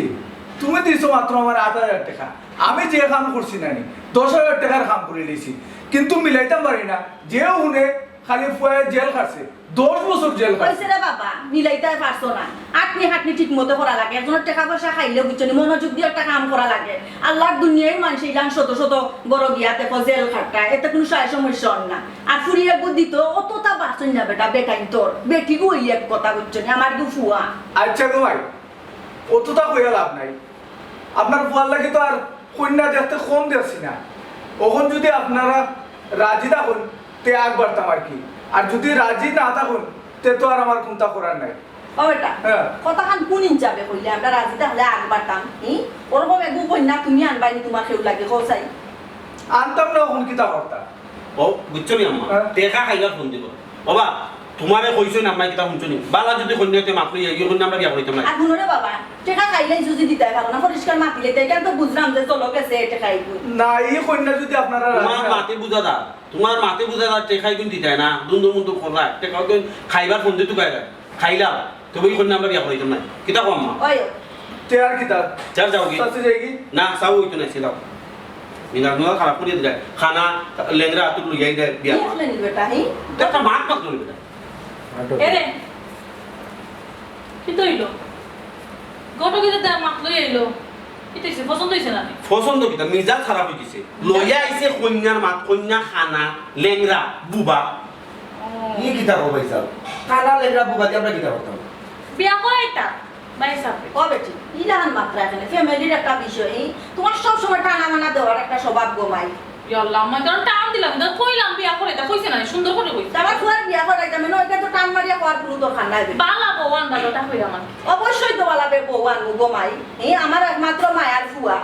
তুমি দিছো মাত্র আমারে আট হাজার টেকা। আমি যে কাম করছি না নি, দশ হাজার টেকার কাম করিলিছি। কিন্তু মিলাইতাম পারি না। যেও হুনে খালি ফুয়ায় জেল খাটছে, দশ বছর জেল খাটছে। কইছে রে বাবা, মিলাইতায় পারছো না। আটনি হাটনি ঠিক মতো করা লাগে। একজনর টেকা পয়সা খাইলে, বুঝছো নি, মনোযোগ দিয়া একটা কাম করা লাগে। আল্লার দুনিয়ার মানষে ইলান শত শত ঘরো গিয়া দেখো জেল খাটরা, এতে কুনু সায় সমস্যা অর না। আর ফুরিয়ে গু দিত, অততা বাঁচইন না বেটা, বেটাইন তোর। বেটিগু অইলে এক কথা, বুঝছো নি, আমারগু ফুয়া। আচ্ছা গো ভাই, অততা কইয়া লাভ নাই। আপনার ফুয়ার লাগি তো আর কইন্যা দেখতে কম দেখছি না। অখন যুদি আপনারা রাজি থাকইন, তে আগ বাড়তাম আর কি। আর যুদি রাজি না থাকইন, তে তো আর আমার কুন্তা করার নাই। ও বেটা, হ্যাঁ। কথাখান কুন হিসাবে কইলে আমরা রাজি থাকলে আগ বাড়তাম? হি? ওরকম এগু কইন্যা তুমি আনবায় নি তুমার কেউর লাগি, কও চাই? আনতাম না, অখন কিতা করতা? ও, বুঝছো নি আম্মা? হ্যাঁ। টেকা খাইবার ফন্দি করো। বাবা, তুমারে কইছইন আম্মায় কিতা হুনছো নি? বালা যুদি কইন্যা অইতে মাত লইয়া, ই কইন্যা আমরা বিয়া করাইতাম না। আর হুনো রে বাবা, টেকা খাইলে যুদি দিতায় পারো না, পরিষ্কার মাতিলে তাই, ইখান তো বুঝলাম যে চলো গেছে টেকা ইগু। না, ই কইন্যা যুদি আপনারা রাজি তুমার না মাতে বুঝা যার, তুমার মাতে বুঝা যার, টেকা ইগুন দিতায় না, দুন্দু মুন্দু কররা, টেকা ইগুন খাইবার ফন্দি তুকাইরা, খাইলা, তবে ই কইন্যা আমরা বিয়া করাইতাম না। কিতা কও আম্মা? ওই। তে আর কিতা? যার যাওগি? চাচি যাইগি? না, চাও অইতো না, সিলাও। মিনার নুয়া খারাপ করি দিলে, কানা, লেংড়া আতুর লইয়া আইলে বিয়া। কি হলে নি বেটা, হি? তে একটা মাত মাত করি বেটা। এরে, কিতা অইলো? ঘটকে যে মাত লই আইলো, কিতা অইছে? পছন্দ অইছে না নি? পছন্দ কিতা? মিজাজ খারাপ অই গেছে। লইয়া আইছে কইন্যার মাত, কইন্যা কানা, লেংড়া, বুবা। ও। ই কিতা কও ভাইসাব? কানা, লেংড়া, বুবা দি আমরা কিতা করতাম? বিয়া করাইতা, ভাইসাব। ও বেটি, ইলাখান মাতরায় কেনে? ফ্যামিলির একটা বিষয়, ই তুমার সব সময় টানা মানা দেওয়ার একটা স্বভাব গো মাই। ইয়া আল্লাহ, আম্মা, কারণ টান দিলাম, কিন্তু কইলাম বিয়া করাইতা, কইছে না, সুন্দর করি কইছে। আমার ফুয়ার বিয়া করাইতাম না, ইটা তো টান মারিয়া কওয়ার কুনু দরকার নাই। বালা বউ আনবা, কথা কই আমার। অবশ্যই তো বালা বে-, বউ আনমু গো মাই। হে, আমার একমাত্র মায়ার ফুয়া।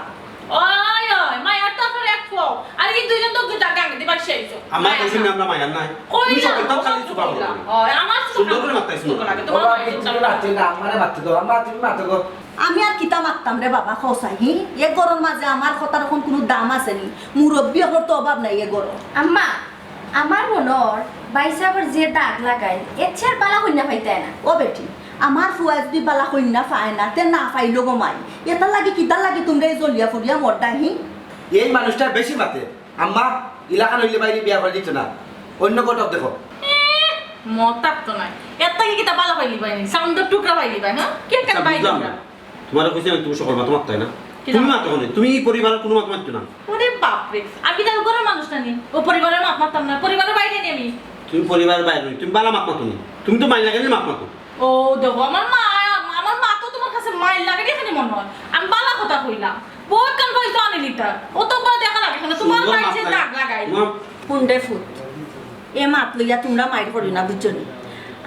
ওই, ওই, মায়ার তো আপনার এক ফুয়া। আর এই দুইজন তো গাঙ্গে দিবার শেষ। আমার মায়া কইছি না। না, আমরা মায়ার নাই। কই তুমি না? সকল তার খালি চুপা বলো। ওই, আমার সুন্দর করে মাততাইছো না। লাগে, তোমার বাবা, মায়ের তুমি চুপটা মাততে না, আমারে মাততে দাও, আম্মা, তুমি মাতো গো। আমি আর কিতা মাততাম রে বাবা, কও চাই, হি? এ ঘরর মাঝে আমার কথার অখন কুনু দাম আছে নি? মুরব্বি অকলর তো অভাব নাই এ ঘরো। আম্মা, আমার মনো অর ভাইসাবর যে দাগ লাগাইল, এর চেয়ে আর বালা কইন্যা পাইতায় না। ও বেটি, আমার ফুয়ায় যুদি বালা কইন্যা পায় না, তে না পাইলো গো মাই। এটার লাগি কিতার লাগি তুমরা এই জ্বলিয়া পুড়িয়া মরতায়, হি? এই মানুষটা বেশি মাতে। আম্মা, ইলাখান অইলে বাইরে বিয়া করি দিত না, অইন্য ঘটক দেখো। এ, মত থাকতো নাই। এর থাকি কিতা বালা পাইলি বাইরে? সাউন্ডর টুকরা পাইলি বাই, হ্যাঁ? কে কেন আচ্ছা, বাইরে বুঝলাম না। না? তুমারে কইছি আমি তুমি সকল মাতো মাততায় না। কি তুমি জানো? মাতো কেনে? তুমি এই পরিবারর কুনু মাতো মাততায় না। ওরে বাপরে, আমি তার ঘরর মানুষ না নি? ও পরিবারর মাত মাততাম না, পরিবারর বাইরে নি আমি। তুমি পরিবারর বাইরে নি, তুমি বালা মাত মাতো নি। তুমি তো মাইর লাগাইলে মাত মাতো। ও দেখো, আমার মা, আমার মা তো তুমার কাছে মাইর লাগে এখানে মনো অয়। আমি বালা কথা কইলাম। বহুত কান পয়সা আনি নিতা। ও তো বা দেখা লাগে, এখানে তুমার সুন্দর মাইর যে মাত দাগ লাগাই। তুমার হুন রে ফুত, এ মাত লইয়া তুমরা মাইর করিও না, বুঝছো নি?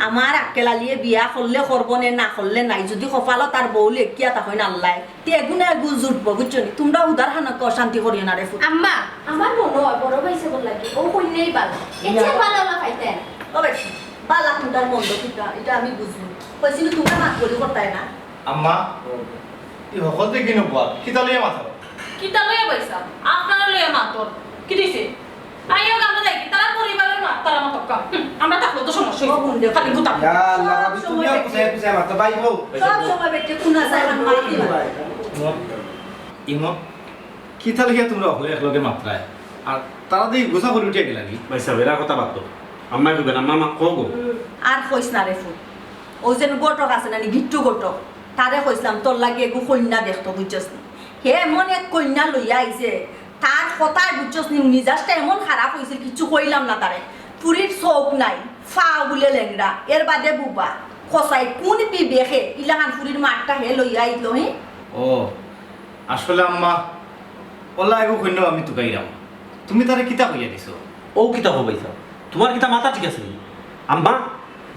আমার আক্কেল আলিয়ে বিয়া করলে করবো নে, না করলে নাই। যুদি কপালো তার বউ লেখিয়া তা অয় না আল্লায়, তে এগু না এগু জুটবো, বুঝছো নি? তুমরা উদার খানকে অশান্তি করিও না রে ফুত। আম্মা, আমার মনো অয় বড় ভাইসাবর লাগি অউ কইন্যাই বালা। এর চেয়ে বালা অলা পাইতায় না। ও বেটি, বালা কুনটার মন্দ কুনটা, ইটা আমি বুঝমু। কইছি নি তুমরা মাত বলি করতায় না? আম্মা, ই হকলতে কিনো বল? কিতা লইয়া মাতো? কিতা লইয়া ভাইসাব? আপনারে লইয়া মাতর। কিতা অইছে? আইও গানো যাই, তারা পরিবারের মা, তারা মা তক্কা। হুম, আমরা থাকলে তো সমস্যা হইছে। খালি গুতা। ইয়া আল্লাহ, ভাবি, সব তুমি সময় আর পিছে পিছে মারতা, ভাই বউ। সব সময় বেটে কোন আছে, এখন মারতি মারে। ইমো, কিতা লাগিয়া তোমরা অকলে একলগে মাতরায়? আর তারা দি গুছা করি উঠিয়া গেলাগি। ভাইসাব, এরা কথা বাদ দেও। আম্মায় কইবেন, আম্মা, মা, কও গো। আর কইস না রে ফুত। ও যেন ঘটক আছে না নি, গিট্টু ঘটক। তারে কইছলাম, তোর লাগি এগু কইন্যা দেখতো, বুঝছস নি? হে এমন এক কইন্যা লইয়া আইছে, তার কথায় বুঝছস নি, মিজাজটা এমন খারাপ অইছিল, কিচ্ছু কইলাম না তারে। ফুরির চউখ নাই, ফাও বুলে লেংড়া, এর বাদে বুবা। কসাই কোন বিবেকে ইলাখান ফুরির মাতটা হে লইয়া আইলো, হি? ও, আসলে আম্মা, অলা এগু কইন্যা আমি তুকাইরাম। তুমি তারে কিতা কইয়া দিছো? ও কিতা কও ভাইসাব? তুমার কিতা মাথা ঠিক আছে নি? আম্মা,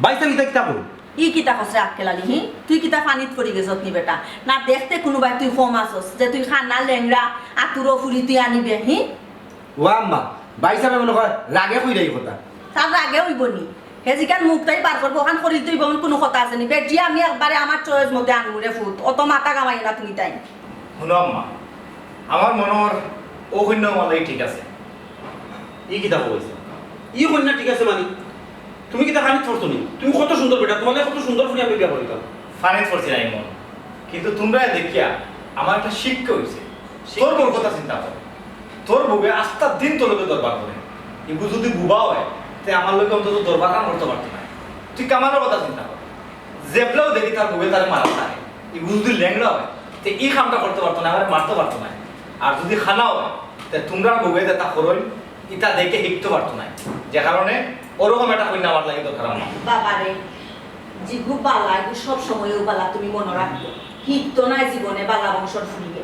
ভাইসাব ইতা কিতা কও? ই কিতা কস রে আক্কেল আলী, হি? তুই কিতা পানিত পড়ি গেছত নি বেটা? না দেখতে কুনুবায় তুই কম আছস, যে তুই কানা লেংড়া, আতুরো ফুরি তুই আনিবে, হি? ও আম্মা, ভাইসাবে মনে কয় রাগে কইরা ই কথা। তার রাগে অইবো নি? হে যেখান মুখ তাই বার করবো, ওখান করিল তুই বমন কুনু কথা আছে নি? বেটি আমি একবারে আমার choice মতে আনমু রে ফুত, অত মাথা ঘামাইও না তুমি তাই। হুনো আম্মা, আমার মনে অর ও কইন্যা আমার লাগি ঠিক আছে। ই কিতা কইছে? ই কইন্যা ঠিক আছে মানি? তুমি কিতা পানিত পড়ছো নি? তুমি কত সুন্দর বেটা, তুমার লাগি কত সুন্দর ফুরি আমি বিয়া করিতাম। পানিত পড়ছি না এমন, কিন্তু তুমরারে দেখিয়া আমার একটা শিক্ষা অইছে। তোর বউর কথা চিন্তা কর, তোর বউয়ে আস্তা দিন তোর লগে দরবার করে। ইগু যদি বুবা অয়, তে আমার লগে অন্তত দরবার খান করতে পারতো না। তুই কামালর কথা চিন্তা কর, যেবলাউ দেখি তার বউয়ে তারে মারা থাকে। ইগু যদি লেংড়া অয়, তে ই কামটা করতে পারতো না, আমারে মারতে পারতো না। আর যদি কানা অয়, তে তুমরার বউয়ে যেতা করইন, ইতা দেখে হিকতে পারতো না। যে কারণে ওরকম একটা কইন্যা আমার লাগি দরকার আমার। বাবারে, জিগু বালা, এগু সব সময়ও বালা, তুমি মনো রাখো। হিকতো নায় জীবনে বালা বংশর ফুরিয়ে।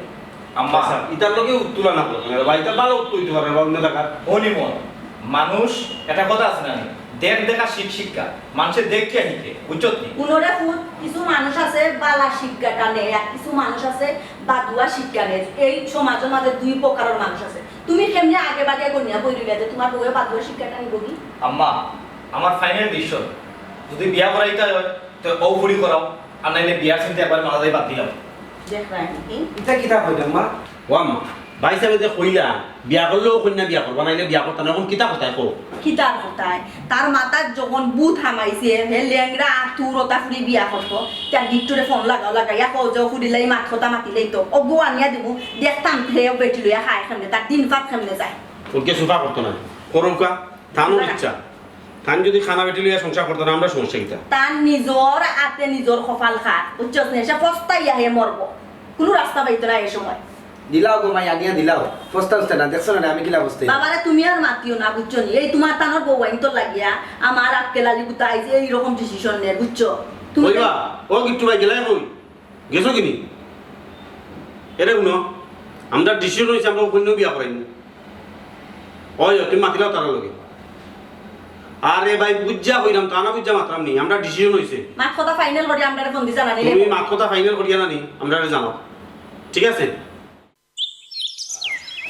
আম্মা। আচ্ছা, ইতার লগে উত্তু না করো, মানে, বা ইতা বালা উত্তু অইতে পারে, বা অন্য জাগার। হনিমন, মানুষ, একটা কথা আছে না নি? দেখ দেখা শিখ শিক্ষা, মানষে দেখিয়া হিকে, বুঝছত নি? হুনো রে ফুত, কিছু মানুষ আছে বালা শিক্ষাটা নেয়, আর কিছু মানুষ আছে বাদুয়া শিক্ষা নেয়। এই সমাজর মাঝে দুই প্রকারর মানুষ আছে। তুমি কেমনে আগে বাগে গনিয়া বই রইলা যে তুমার বউয়ে বাদুয়া শিক্ষাটা নিবো কি? আম্মা, আমার final decision, যদি বিয়া করাইতায় অয়, তে অউ ফুরি করাও, আর নাইলে বিয়ার চিন্তা একবারে মাথা থাকি বাদ দিলাও। দেখরায় নি? ইতা কিতা কইলাম মা? ও আম্মা, ভাইসাবে যে কইলা, বিয়া করলেও কইন্যা বিয়া করবা, নাইলে বিয়া করতা না, অখন কিতা কথায় কও? কিতার কথায়? তার মাথাত যখন ভূত হামাইছে, হে লেংড়া আতুর অতা ফুরি বিয়া করতো, তার গিট্টুরে ফোন লাগাও, লাগাইয়া কও যে, "ও ফুরির লাগি মাত কথা মাতিলাইতো, অগু আনিয়া দিমু, দেখতাম হে বেটি লইয়া খায় কেমনে, তার দিন ভাত কেমনে যায়।" ওকে সুফা করতো না, করুকা, তানর ইচ্ছা। তান যদি কানা বেটি লইয়া সংসার করতো না, আমরার সমস্যা কিতা? তার নিজর আতে নিজর কপাল খার, বুঝছস নি? সে পস্তাইয়া হে মরবো, কুনু রাস্তা পাইতো না এই সময়। দিলাও গো মাই, আনিয়া দিলাও। পস্তাও না, দেখছো না আমি কিলা পস্তাই? বাবারে, তুমি আর মাতিও না, বুঝছো নি? এই তুমার তানর বউ আইন তো লাগিয়া আমার আক্কেল আলী গুতা আইজ এইরকম decision নে, বুঝছো? তুমি কইবা, ও গিট্টু ভাই গেলায় কই? গেছো কিনি? এরে হুনো, আমরার decision অইছে, আমরা অউ কইন্যা বিয়া করাইমু। ওই, ওই, তুমি মাতিলাও তারার লগে। আরে ভাই, বুঝা কইরাম তো, আনা বুঝা মাতরাম নি, আমরার decision অইছে। মাত কথা final করি আমরারে ফোন দি জানানি তুমি রে। মাত কথা final করিয়া না নি, আমরারে জানাও। ঠিক আছে?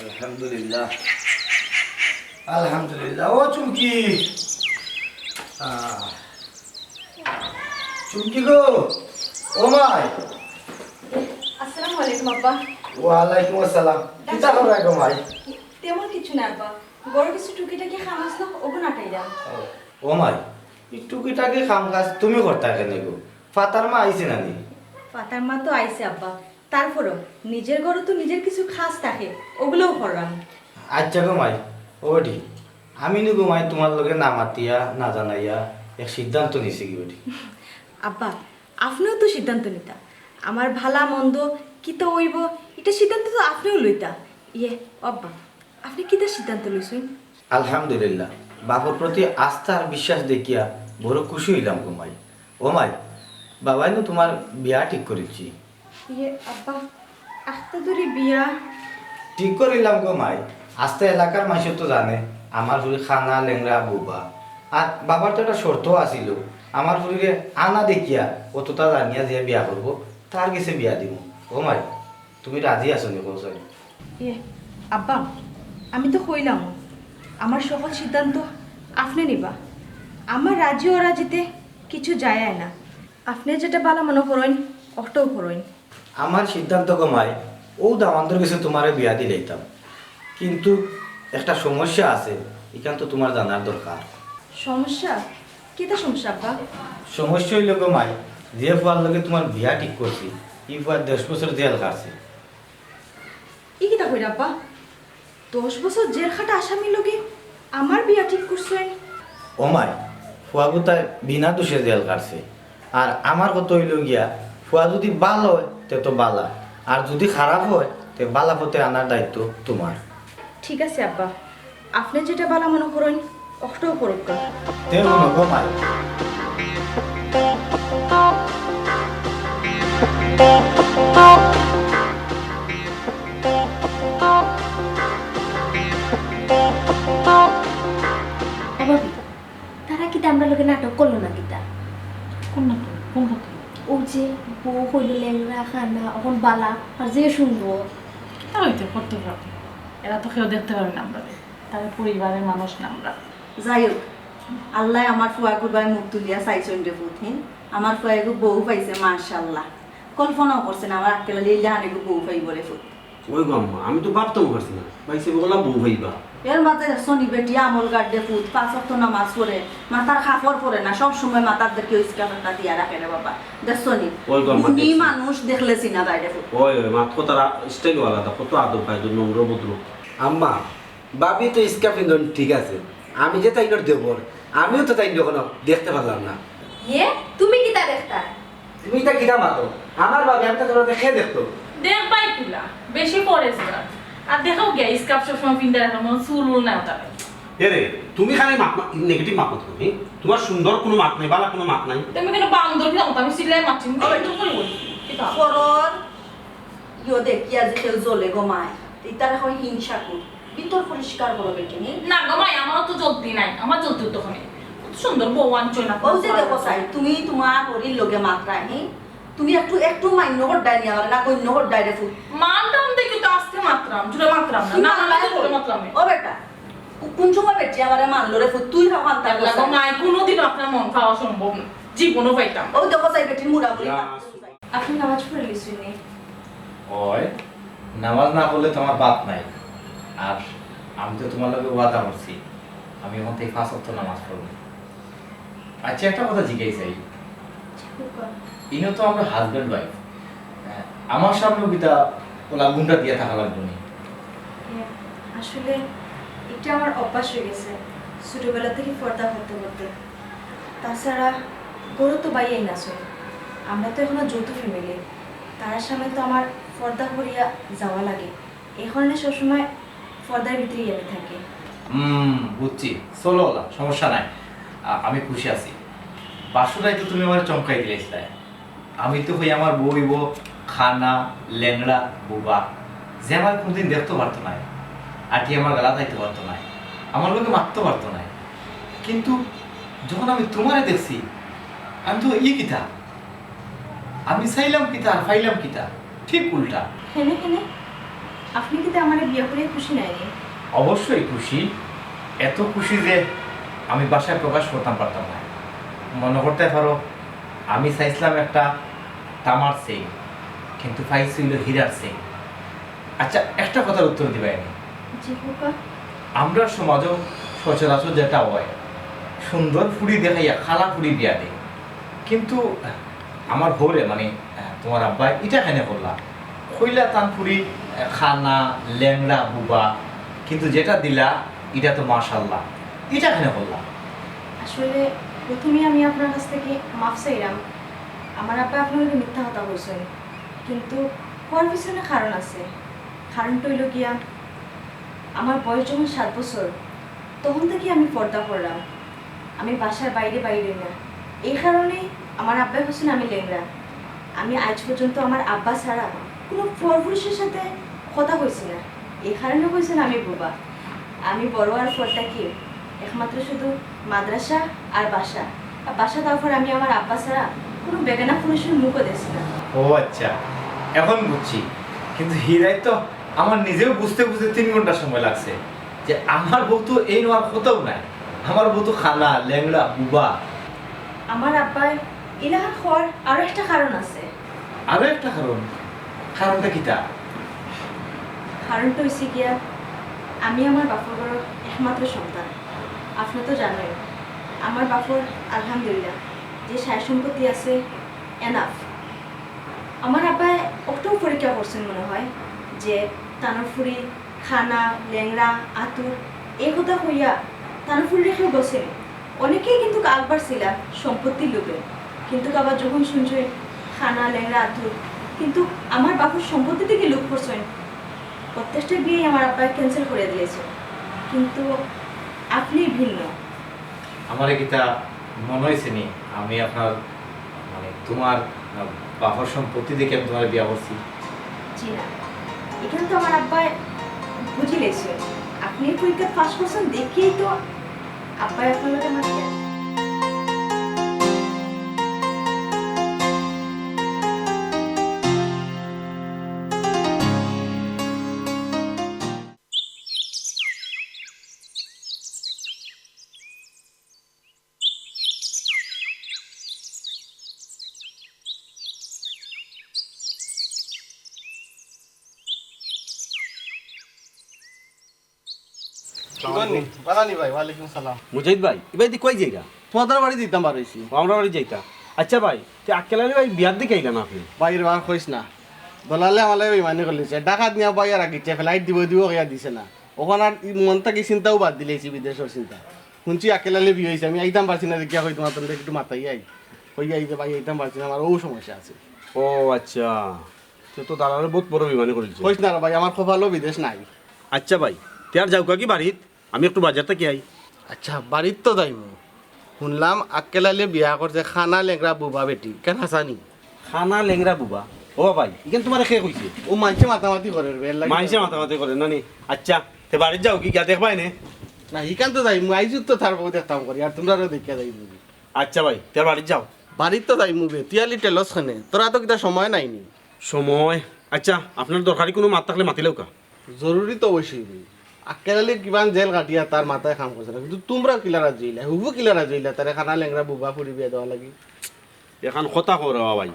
আলহামদুলিল্লাহ। আলহামদুলিল্লাহ। ও চুমকি। আহ। চুমকি গো, ও মাই। আসসালামু আলাইকুম আব্বা। ওয়ালাইকুম আসসালাম। কিতা খবর গো মাই? তেমন কিছু না আব্বা, ঘরো কিছু টুকিটাকি কাম আছিল, অগু নাটাইরাম। ও মাই, ই টুকিটাকি কাম কাজ তুমি করতায় কেনে গো? ফাতার মা আইছে না নি? ফাতার মা তো আইছে আব্বা, তারপরও নিজর ঘরো তো নিজর কিছু কাজ থাকে, অগুলাও কররাম। আচ্ছা গো মাই, ও বেটি, আমি নু গো মাই তুমার লগে না মাতিয়া, না জানাইয়া এক সিদ্ধান্ত নিছি গি বেটি। আব্বা, আপনেও তো সিদ্ধান্ত নিতা। আমার ভালা মন্দ কিতা অইবো, ইটা সিদ্ধান্ত তো আপনেও লইতা। ইয়ে, ও আব্বা, আপনে কিতা সিদ্ধান্ত লইছইন? আলহামদুলিল্লাহ, বাপর প্রতি আস্থা আর বিশ্বাস দেখিয়া বড় খুশি অইলাম গো মাই। ও মাই, বাবায় নু তুমার বিয়া ঠিক করিলছি। ইয়ে আব্বা, আখতা ধরি বিয়া। ঠিক করিলাম গো মাই, আস্তা এলাকার মানষে তো জানে আমার ফুরি কানা লেংড়া বুবা। আর বাবার তো একটা শর্ত আছিল, আমার ফুরিরে আনা দেখিয়া অততা জানিয়া যে বিয়া করবো, তার গেছে বিয়া দিমু। ও মাই, তুমি রাজি আছো নি কও চাই? ইয়ে আব্বা, আমি তো কইলাম, আমার সকল সিদ্ধান্ত আপনে নিবা। আমার রাজি অরাজিতে কিছু যায় আয় না। আপনে যেটা ভালা মনো করইন, অটাউ করইন। আমার সিদ্ধান্ত গো মাই, অউ দামান্দর গেছে তুমারে বিয়া দিলাইতাম, কিন্তু একটা সমস্যা আছে। ইখান তো তুমার জানার দরকার। সমস্যা? কিতা সমস্যা আব্বা? সমস্যা অইলো গো মাই, যে ফুয়ার লগে তুমার বিয়া ঠিক করছি, ই ফুয়ায় দশ বছর জেল খাটছে। ই কিতা কইরা আব্বা? দশ বছর জেল খাটা আসামির লগে আমার বিয়া ঠিক করছইন? ও মাই, ফুয়াগুতায় বিনা দোষে জেল খাটছে। আর আমার কথা অইলো গিয়া, ফুয়া যুদি ভালা অয়, তে তো ভালা, আর যুদি খারাপ অয়, তে ভালা পথে আনার দায়িত্ব তুমার। ঠিক আছে আব্বা, আপনে যেটা ভালা মনো করইন, অখটাউ করউক্কা। তে হুনো গো মাই। ও ভাবি, তারা কিতা আমরার লগে নাটক করলো না কিতা? কোন নাটক? কোন কথা? ও যে বউ কইলো লেংড়া, কানা, অখন ভালা, আর যে সুন্দর। কিতা অইতে করতে পারো? এরা তো কেউ দেখতে পারবে না আমরারে। তারা পরিবারের মানুষ না আমরা। যাই হোক, আল্লায় আমার ফুয়াগুর বায় মুখ তুলিয়া চাইছইন রে পুত, হি। আমার ফুয়ায় এগু বউ পাইছে, মাশাআল্লাহ। কল্পনাও করছে না আমার আক্কেল আলী ইলাখান এগু বউ পাইবো রে পুত। ওই গো আম্মা, আমি তো ভাবতেও পারছি না, পাইছে বলা বউ পাইবা। এর মাঝে দেখছো নি বেটি আমলগার রে পুত, পাঁচ ওয়াক্ত নামাজ পড়ে, মাথার কাপড় পরে না, সব সময় মাথার দেখি ওই স্কার্ফ একটা দিয়া রাখে রে বাবা, দেখছো নি? ওই গো আম্মা, গুণী দেখছি। মানুষ দেখলে চিনা যায় রে পুত। ওই, ওই, মাত কথার স্টাইল আলাদা, কত আদব কায়দা, নম্র ভদ্র। আম্মা, ভাবি তো স্কার্ফ পিন্দন ঠিক আছে, আমি যে তাইনর দেবর, আমিও তো তাইন যখন দেখতে পারলাম না। হে, তুমি কিতা দেখতা? তুমি ইতা কিতা মাতো? আমার ভাবি, আমি তো তোমরা দেখে দেখতো। দেখ ভাই তুলা, বেশি পরেজগার। আর দেখাও গিয়া স্কার্ফ সবসময় পিন্দা রাখা, মনে চুল উল না তার। এরে, তুমি খালি মাত, নেগেটিভ মাত মাতো তুমি। তোমার সুন্দর কোনো মাত নাই, ভালা কোনো মাত নাই। তুমি কেন বান্দর কি জানো? আমি সিলাই মারছি, তুমি একটু করে বলি। কিতা? পরর ইয়ো দেখিয়া যে কেউ জ্বলে গো মায়, ইতারে কয় হিংসা কর। ভিতর পরিষ্কার করো বেটি, নি? না গো মাই, আমারও তো জ্বলতি নাই, আমার জ্বলতি তো ওখানে। কত সুন্দর বউ আনছো না। ও যে দেখো চাই, তুমি তোমার হরির লগে মাতরায়, নি? তুমি একটু, একটু মান্য হড্ডায় নি আমারে, না গণ্য হড্ডায় রে ফুল। মান টান দেখি তো আজকে মাতরাম, জুড়ে মাতরাম না। কি না, মাতরায় না, জুড়ে ফুল? মাতরাম না। ও বেটা, কো-, কোন সময় বেটি আমারে মানলো রে ফুল? তুই খাও আনতার আল্লাহ গো মাই, কোনোদিনও আপনার মন খাওয়া সম্ভব না। জীবনও পাইতাম না। ও দেখো চাই বেটির মুড়ামুড়ি ইয়া, মারতে চাই। আপনি নামাজ পড়ে লিছইন নি? ওই, নামাজ না পড়লে তো আমার ভাত নাই। আর আমি তো তোমার লগে ওয়াদা করছি, আমি এখন থেকে পাঁচ ওয়াক্ত নামাজ পড়ব। আচ্ছা, একটা কথা জিজ্ঞাসা চাই, ইনো তো আমরা হাজব্যান্ড ওয়াইফ, আমার সামনে কিতা ওলা গুন্ডা দিয়া থাকা লাগবো নি? হ্যাঁ, আসলে এটা আমার অভ্যাস হয়ে গেছে ছোটবেলা থেকে পর্দা করতে করতে। তাছাড়া ঘরো তো বাইয়াইন আছে, আমরা তো এখনো যৌথ ফ্যামিলি, তার সামনে তো আমার পর্দা করিয়া যাওয়া লাগে। এই কারণে সবসময় পর্দার ভিতরেই আমি থাকি। হুম, বুঝছি। চলো ওলা, সমস্যা নাই। আ-, আমি খুশি আছি। বাসুরাই তো তুমি আমার চমকাই দিলাইছলায়। আমি তো কই আমার বউ অইবো কানা, লেংড়া, বুবা, যে আমার কোনোদিন দেখতে পারতো নায়, আটি আমার গালাত আইতো পারতো নায়, আমার লগে মাততো পারতো নায়। কিন্তু যখন আমি তোমারে দেখছি, আমি তো ই কিতা, আমি চাইলাম কিতা আর পাইলাম কিতা, ঠিক উল্টা। হেনে হেনে, আপনি কিতা আমারে বিয়া করিয়া খুশি নায় নি? অবশ্যই খুশি, এত খুশি যে আমি ভাষায় প্রকাশ করতাম পারতাম না। মনো করতায় পারো, আমি চাইছিলাম একটা তামার চেইন, কিন্তু পাইছি অইলো হীরার চেইন। আচ্ছা, একটা কথার উত্তর দিবায় নি? জি খোকা। আমরার সমাজো সচরাচর যেটা অয়, সুন্দর ফুড়ি দেখাইয়া কালা ফুড়ি বিয়া দেয়, কিন্তু আমার হউরে, মানে, তোমার আব্বায় ইটা কেনে করলা? কইলা তান ফুড়ি কানা, লেংড়া, বুবা, কিন্তু যেটা দিলা, ইটা তো মাশাআল্লাহ। ইটা কেনে করলা? আসলে প্রথমেই আমি আপনার কাছ থেকে মাফ চাইলাম। আমার আব্বা আপনার লগে মিথ্যা কথা কইছইন, কিন্তু কওয়ার পিছনে কারণ আছে। কারণটা অইলো গিয়া, আমার বয়স যখন সাত বছর, তখন থেকে আমি পর্দা করলাম। আমি বাসার বাইরে বাইরে না। এই কারণেই আমার আব্বায় কইছইন আমি লেংড়া। আমি আজ পর্যন্ত আমার আব্বা ছাড়া কোনো পরপুরুষের সাথে কথা কইছি না। এই কারণে কইছইন আমি বোবা। আমি বড় আর পর্দা কি একমাত্র শুধু মাদ্রাসা আর বাসা। আর বাসা তারপর আমি আমার আব্বা ছাড়া কোনো বেগানা পুরুষের মুখও দেখছি না। ও আচ্ছা, এখন বুঝছি। কিন্তু হীরায় তো আমার নিজেও বুঝতে বুঝতে তিন ঘন্টা সময় লাগছে যে আমার বউ তো এই নেওয়ার কথাও নাই। আমার বউ তো কানা, লেংড়া, বুবা। আমার আব্বায় ইলাহান কওয়ার আরো একটা কারণ আছে। আরো একটা কারণ? কারণটা কিতা? কারণটা হইছে গিয়া, আমি আমার বাপর ঘরর একমাত্র সন্তান। আপনে তো জানইন, আমার বাপর আলহামদুলিল্লাহ যে সয় সম্পত্তি আছে, এনাফ। আমার আব্বায় অটাও পরীক্ষা করছইন মনে হয় যে তানর ফুরি কানা, লেংড়া, আতুর, এই কথা কইয়া তানর ফুরিরে কেউ গছেনি। অনেকেই কিন্তু আগবাড়ছিলা সম্পত্তির লোভে, কিন্তু আবার যখন শুনছইন কানা, লেংড়া, আতুর, কিন্তু আমার বাপর সম্পত্তি থাকি লোভ করছইন, প্রত্যেকটা বিয়াই আমার আব্বায় cancel করিয়া দিলাইছইন। কিন্তু আপনি ভিন্ন। আমারে কিতা মনো অইছেনি আমি আপনার, মানে, তুমার, আহ, বাপর সম্পত্তি দেখি আমি তুমারে বিয়া করছি? জি না, ইখান তো আমার আব্বায় বুঝিলাইছইন। আপনি পরীক্ষা পাস করছইন দেখিয়াই তো আব্বায় আপনার লগে আমার বিয়া। আসসালামু আলাইকুম। বালা নি ভাই? ওয়ালাইকুম সালাম। মুজাহিদ ভাই, ইবায়দি কই যাইরা? তুমার বাড়ি যাইতাম বার অইছি। ও, আমরার বাড়ি যাইতা। আইচ্ছা ভাই, তে আক্কেল আলী ভাই বিয়ার দেখি আইলা না আপনে? ভাই, আর কইস না। দলালে আমারে বেইমানি করিলিছে। ঢাকাত নিয়া ভাই আর আগে flight দিবো দিবো কইয়া দিছে না। অখন আর ই মন থাকি চিন্তাও বাদ দিলাইছি, বিদেশর চিন্তা। হুনছি আক্কেল আলী বিয়া অইছে, আমি আইতাম পারছি না দেখিয়া কই তুমার তনে একটু মাতাই আই। কইয়া আই যে ভাই আইতাম পারছি না, আমার অউ সমস্যা আছে। ও আইচ্ছা, তে তো দালালে বউত বড় বেইমানি করিলিছে। কইস না রে ভাই, আমার কপালো বিদেশ নাই। আইচ্ছা ভাই, তে আর যাউক্কা কি বাড়িত? আমি একটু বাজার থাকি আই। আইচ্ছা, বাড়িত তো যাইমু। হুনলাম আক্কেল আলীয়ে বিয়া করছে কানা লেংড়া বুবা বেটি, ইখান হাছা নি? কানা লেংড়া বুবা? ও ভাই, ইখান তুমারে কে কইছে? অউ মাইনষে মাতামাতি করের বে, এর লাগি। মাইনষে মাতামাতি করের না নি? আইচ্ছা, তে বাড়িত যাও কি, গিয়া দেখবায় নে? না, ইখান তো যাইমু, আইজ তো তার বউ দেখতাম করি, আর তুমরারেও দেখিয়া যাইমু। আইচ্ছা ভাই, তে বাড়িত যাও। বাড়িত তো যাইমু বে, তুই আলি টেলস কেনে, তোর তো কিতা সময় নাই নি? সময়? আইচ্ছা, আপনার দরকারি কুনু মাত থাকলে মাতিলাউক্কা। জরুরি তো অবশ্যই ভাই। আক্কেল আলী কিমান জেল কাটিয়া তার মাথায় কাম করছে না, কিন্তু তুমরা কিলা রাজি অইলা, হুবু কিলা রাজি অইলা, তারে কানা লেংড়া বুবা ফুরি বিয়া দেওয়ার লাগি? এখান কথা কও রে ভাই,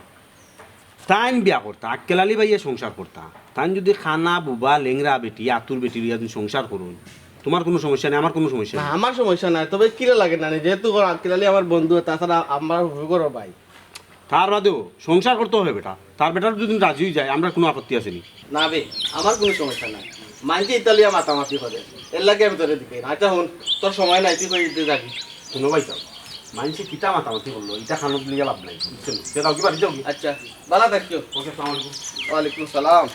তাইন বিয়া করতা, আক্কেল আলী ভাইয়ে সংসার করতা, তাইন যুদি কানা বুবা লেংড়া বেটি, আতুর বেটি লইয়া যুদি সংসার করইন, তুমার কুনু সমস্যা নাই, আমার কুনু সমস্যা না, নাই। আমার সমস্যা নাই, তবে কিলা লাগে না নি, যেহেতু আক্কেল আলী আমার বন্ধু, তাছাড়া আমার হুবু করো ভাই। তার বাদেও সংসার করতে হবে বেটা। তার বেটার যদি রাজি অই যায়, আমরার কুনু আপত্তি আছে নি। না বে, আমার কুনু সমস্যা নাই। মাইনষে ইতা লইয়া মাতামাতি করে, এর লাগি আমি তোরে দিকে না। আইচ্ছা হুন, তোর সময় নাই, তুই কই দিতে যাবি? হুনো ভাই সাব, মাইনষে কিতা মাতামাতি করলো, ইতা কানো লইয়া লাভ নাই, বুঝছো নি? তে যাও কি বাড়ি যাও কি? আইচ্ছা, বালা থাকিও। ওকে, আসসালামু আলাইকুম। ওয়ালাইকুম সালাম।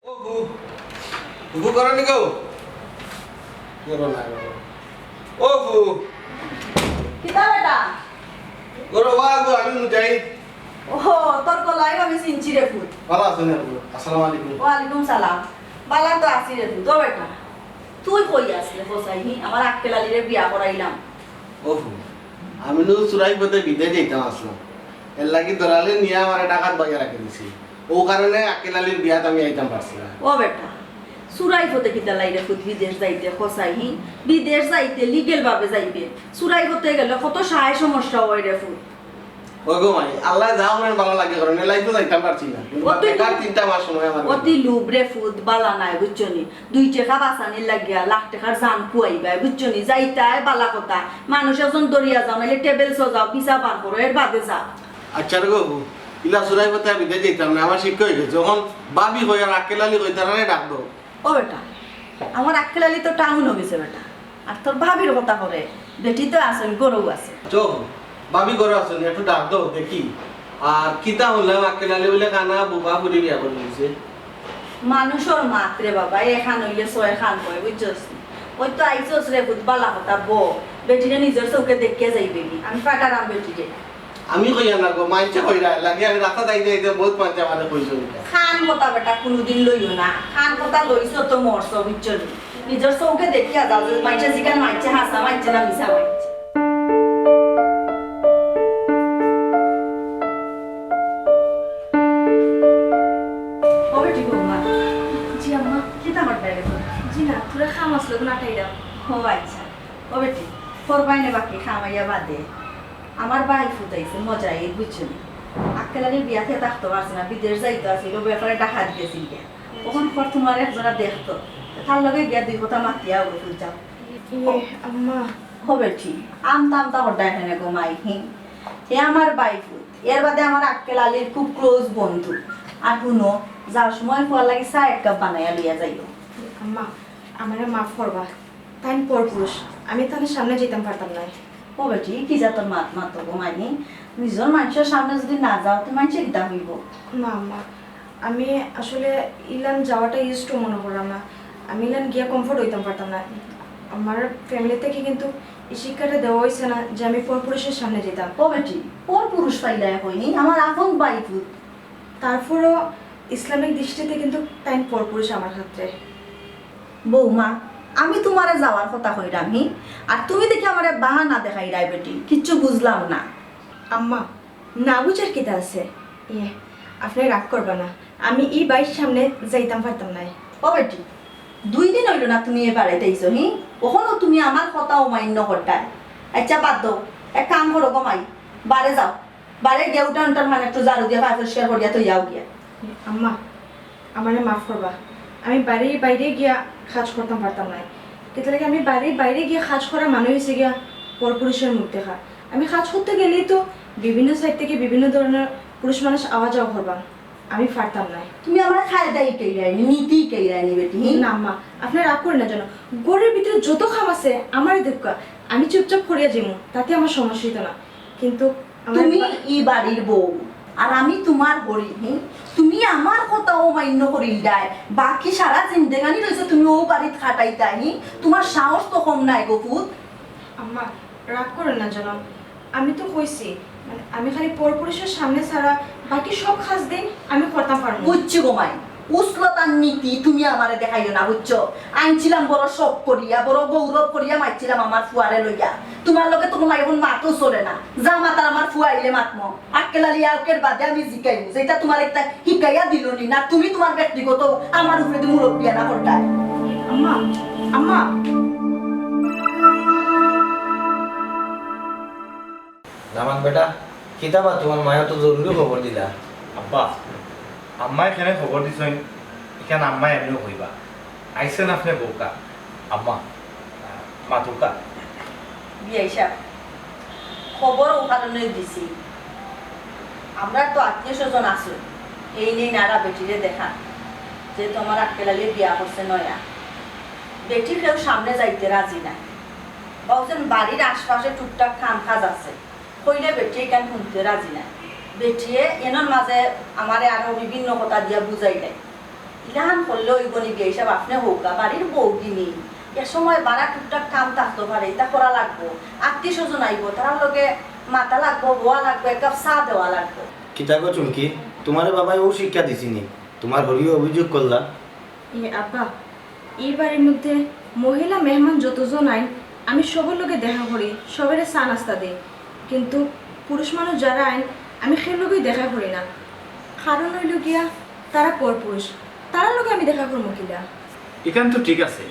ও ফু, ফু করো নি গো? করো না গো। ও ফু। কিতা বেটা? করো বা গো, আমি মুজাহিদ। ও, তোর গলায় আমি চিনছি রে ফুত। বালা আছো নি আপু? আসসালামু আলাইকুম। ওয়ালাইকুম সালাম। বালা তো আছি রে ফুত। ও বেটা, তুই কই আছলে কছাই হি? আমার আক্কেল আলীরে বিয়া করাইলাম। ও ফু, আমি নু চুরাই পথে বিদেশ যাইতাম আছলাম। এর লাগি দলালে নিয়া আমারে ঢাকাত বইয়া রাখি দিছে। অউ কারণে আক্কেল আলীর বিয়াত আমি আইতাম পারছি না। ও বেটা, চুরাই পথে কিতার লাগি রে ফুত বিদেশ যাইতে কছাই হি? বিদেশ যাইতে legal ভাবে যাইবে। চুরাই পথে গেলে কত সায় সমস্যা অয় রে ফুত। ওই গো মাই, আল্লায় যা করের বালা লাগি করের, এর লাগি তো যাইতাম পারছি না। কিন্তু অতি বেকার তিনটা মাস সময় আমার অতি গেল। লোভ রে ফুত, বালা নায়, বুঝছো নি? দুই টেকা বাঁচানির লাগিয়া লাখ টেকার জান খুয়াইবায়, বুঝছো নি? যাইতায় বালা কথা। মানুষ একজন দরিয়া যাও, নাইলে টেবিল সজাও, পিছা বার করো, এর বাদে যাও। আইচ্ছা রে গো, ইলা চুরাই পথে আমি বিদেশ যাইতাম না, আমার শিক্ষা অই গেছে। অখন ভাবি কই আর আক্কেল আলী কই, তারারে ডাক দেও। ও বেটা, আমার আক্কেল আলী তো টাউনো গেছে বেটা। আর তোর ভাবির কথা করে, বেটি তো আছইন, ঘরো আছইন। চো, ভাবি ঘরো আছইন, একটু ডাক দেও দেখি। আর কিতা হুনলাম আক্কেল আলী বুলে কানা বুবা ফুরি বিয়া করি দিছে। মানুষর মাত রে বাবা, এখান অইলে ছয়খান কয়, বুঝছস নি? ওই তো আইছস রে ফুত, বালা কথা ব, বেটিরে নিজর চউখে দেখিয়া যাইবে নি। আমি পাঠারাম বেটিরে। আমি কইয়ার না গো, মাইনষে কইরা, এর লাগি আমি রাস্তাত আইতে আইতে বউত মাইনষে আমারে কইছইন ইতা। কান কথা বেটা কুনুদিন লইও না, কান কথা লইছো তো মরছো, বুঝছো নি? নিজর চউখে দেখিয়া যাও যে মাইনষে জিকান মাইনষে হাছা মাইনষে না মিছা মাইনষে। ও বেটি বৌমা। জি আম্মা। কিতা করতায় রে? জি না, থুড়া কাম আছলো, গুনা খাইলাম। ও আইচ্ছা। ও বেটি, করবায় নে বাকি কাম আইয়া বাদে। আমার ভাই ফুত আইছে, মুজাহিদ, বুঝছো নি? আক্কেল আলীর বিয়াত থাকতো পারছে না, বিদেশ যাইতো আছিল, অউ ব্যাপারে ঢাকাত গেছিল গিয়া। অখন কর তুমার এক জোড়া দেখতো, তার লগে গিয়া দুই কথা মাতিয়া অইবো, যাও। ইয়ে, আম্মা। ও বেটি, আমতা আমতা কররায় কেনে গো মাই, হি? হে আমার ভাইপুত, এর বাদে আমার আক্কেল আলীর খুব close বন্ধু। আর হুনো, যাওয়ার সময় ফুয়ার লাগি চা এক কাপ বানাইয়া লইয়া যাইও। আম্মা, আমারে মাফ করবা, তাইন পরপুরুষ, আমি তান সামনে যাইতাম পারতাম নায়। ও বেটি, কি জাতর মাত মাতো গো মাই, হি? নিজর মানষর সামনে যুদি না যাও, তে মানষে কিতা কইবো? না আম্মা, আমি আসলে ইলান যাওয়াটা used to মনে করলাম না। আমি ইলান গিয়া comfort অইতাম পারতাম না। আমার family থাকি কিন্তু ই শিক্ষাটা দেওয়া অইছে না যে আমি পরপুরুষর সামনে যাইতাম। ও বেটি, পরপুরুষ পাইলায় কই, হি? আমার আপন ভাইপুত। তারপরও ইসলামিক দৃষ্টিতে কিন্তু তাইন পরপুরুষ আমার ক্ষেত্রে। বৌমা, আমি তুমারে যাওয়ার কথা কইরাম, হি? আর তুমি দেখি আমারে বাহানা দেখাইরায় বেটি, কিচ্ছু বুঝলাম না। আম্মা, না বুঝার কিতা আছে? ইয়ে, আপনে রাগ করবা না, আমি ই ভাইর সামনে যাইতাম পারতাম নায়। ও বেটি, দুই দিন অইলো না তুমি এ বাড়িত আইছো, হি? অখনো তুমি আমার কথা অমান্য কররায়। আইচ্ছা, বাদ দেও, এক কাম করো গো মাই, বারে যাও, বারে গিয়া উঠান উঠান মানে একটু ঝাড়ু দিয়া পা পরিষ্কার করিয়া থইয়াও গিয়া। আম্মা, আমারে মাফ করবা, আমি বাড়ির বাইরে গিয়া কাজ করতাম পারতাম নায়। কিতা লাগে আমি বাড়ির বাইরে গিয়া কাজ করা মানে অইছে গিয়া পরপুরুষর মুখ দেখা। আমি কাজ করতে গেলেই তো বিভিন্ন side থাকি বিভিন্ন ধরনর পুরুষ মানুষ আওয়া যাওয়া করবা, আমি পারতাম নায়। তুমি আমারে কায়দা হিকাইরায় নি, নীতি হিকাইরায় নি বেটি, হি? না আম্মা, আপনে রাগ করইন না যেন। ঘরর ভিতরে যত কাম আছে আমারে দেউক্কা, আমি চুপচাপ করিয়া যাইমু, তাতে আমার সমস্যা অইতো না। কিন্তু আমার তুমি বা- ই বাড়ির বউ, আর আমি তুমার হড়ি, হি? তুমি আমার কথা অমান্য করিলায়, বাকি সারা জিন্দেগানি রইছে তুমি অউ বাড়িত কাটাইতায়, হি? তুমার সাহস তো কম নায় গো পুত। আম্মা, রাগ করইন না যেন, আমি তো কইছি, মানে, আমি খালি পরপুরুষর সামনে ছাড়া বাকি সব কাজ দিন আমি করতাম পারমু। বুঝছি গো মাই, উছলতার নীতি তুমি আমারে দেখাইও না, বুঝছো? আনছিলাম বড় শখ করিয়া, বড় গৌরব করিয়া মাতছিলাম আমার ফুয়ারে লইয়া। তুমার লগে তো গো মাই অখন মাতও চলে না। যা মাতার আমার ফুয়া আইলে মাতমু। আক্কেল আলী আউকের বাদে আমি জিকাইমু, যেটা তুমার একটা হিকাইয়া দিল নি না, তুমি তুমার ব্যক্তিগত আমার উপরে মুরব্বিয়ানা করতায়। আম্মা, আম্মা। দামান বেটা, কিতা বা তুমার মায়ে তো জরুরি খবর দিলা। আব্বা, আম্মায় কেনে খবর দিছইন, ইখান আম্মায় এমনেও কইবা। আইছইন আপনে বউকা, আম্মা, মাতুকা। বিয়াই সাব, খবর অউ কারণে দিছি, আমরার তো আত্মীয় স্বজন আছে, এইন এইন আরা বেটিরে দেখাত, যেহেতু আমার আক্কেল আলীয়ে বিয়া করছে নয়া, বেটি কেউ সামনে যাইতে রাজি নায়। বাউজন বাড়ির আশপাশে টুকটাক কাম কাজ আছে, কইলে বেটিয়ে ইখান হুনতে রাজি নায়। বেটিয়ে এনর মাঝে আমারে আরো বিভিন্ন কথা দিয়া বুঝাইলায়। ইলাখান করলে অইবো নি বিয়াই সাব, আপনে কউক্কা, বাড়ির বউগিনি, এক সময় বারা টুকটাক কাম থাকতো পারে, ইতা করা লাগবো। আত্মীয় স্বজন আইবো, তারার লগে মাতা লাগবো, বওয়া লাগবো, এক কাপ চা দেওয়া লাগবো। কিতা গো চুমকি, তুমারে বাবায় অউ শিক্ষা দিছে নি? তুমার হড়িয়ে অভিযোগ করলা। এ আব্বা, ই বাড়ির মধ্যে মহিলা মেহমান যতজন আইন, আমি সবর লগে দেখা করি, সবেরে চা নাস্তা দেই। কিন্তু পুরুষ মানুষ যারা আইন, আমি কেউর লগেউ দেখা করি না। কারণ অইলো গিয়া, তারা পরপুরুষ, তারার লগে আমি দেখা করমু কিলা? ইখান তো ঠিক আছে,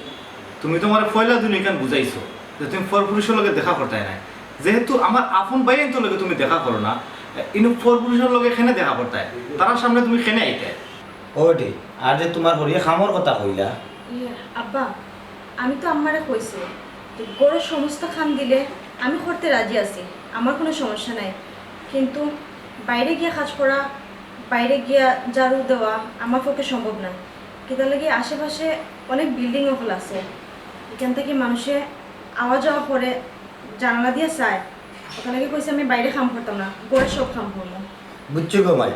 তুমি তুমার পয়লা দিন ইখান বুঝাইছো যে তুমি পরপুরুষর লগে দেখা করতায় নায়। যেহেতু আমার আপন ভাইয়াইন্তর লগে তুমি দেখা করো না, ইনো পরপুরুষর লগে কেনে দেখা করতায়? তারার সামনে তুমি কেনে আইতায়? ও বেটি, আর যে তুমার হড়িয়ে কামর কথা কইলা। ইয়ে, আব্বা, আমি তো আম্মারে কইছি যে ঘরর সমস্ত কাম দিলে আমি করতে রাজি আছি, আমার কুনু সমস্যা নাই। কিন্তু বাইরে গিয়া কাজ করা, বাইরে গিয়া ঝাড়ু দেওয়া আমার পক্ষে সম্ভব নায়। কিতার লাগি আশেপাশে অনেক building অকল আছে, ইখান থাকি মানষে আওয়া যাওয়া করে, জানালা দিয়া চায়, অটার লাগি কইছি আমি বাইরে কাম করতাম না, ঘরর সব কাম করমু। বুঝছি গো মাই,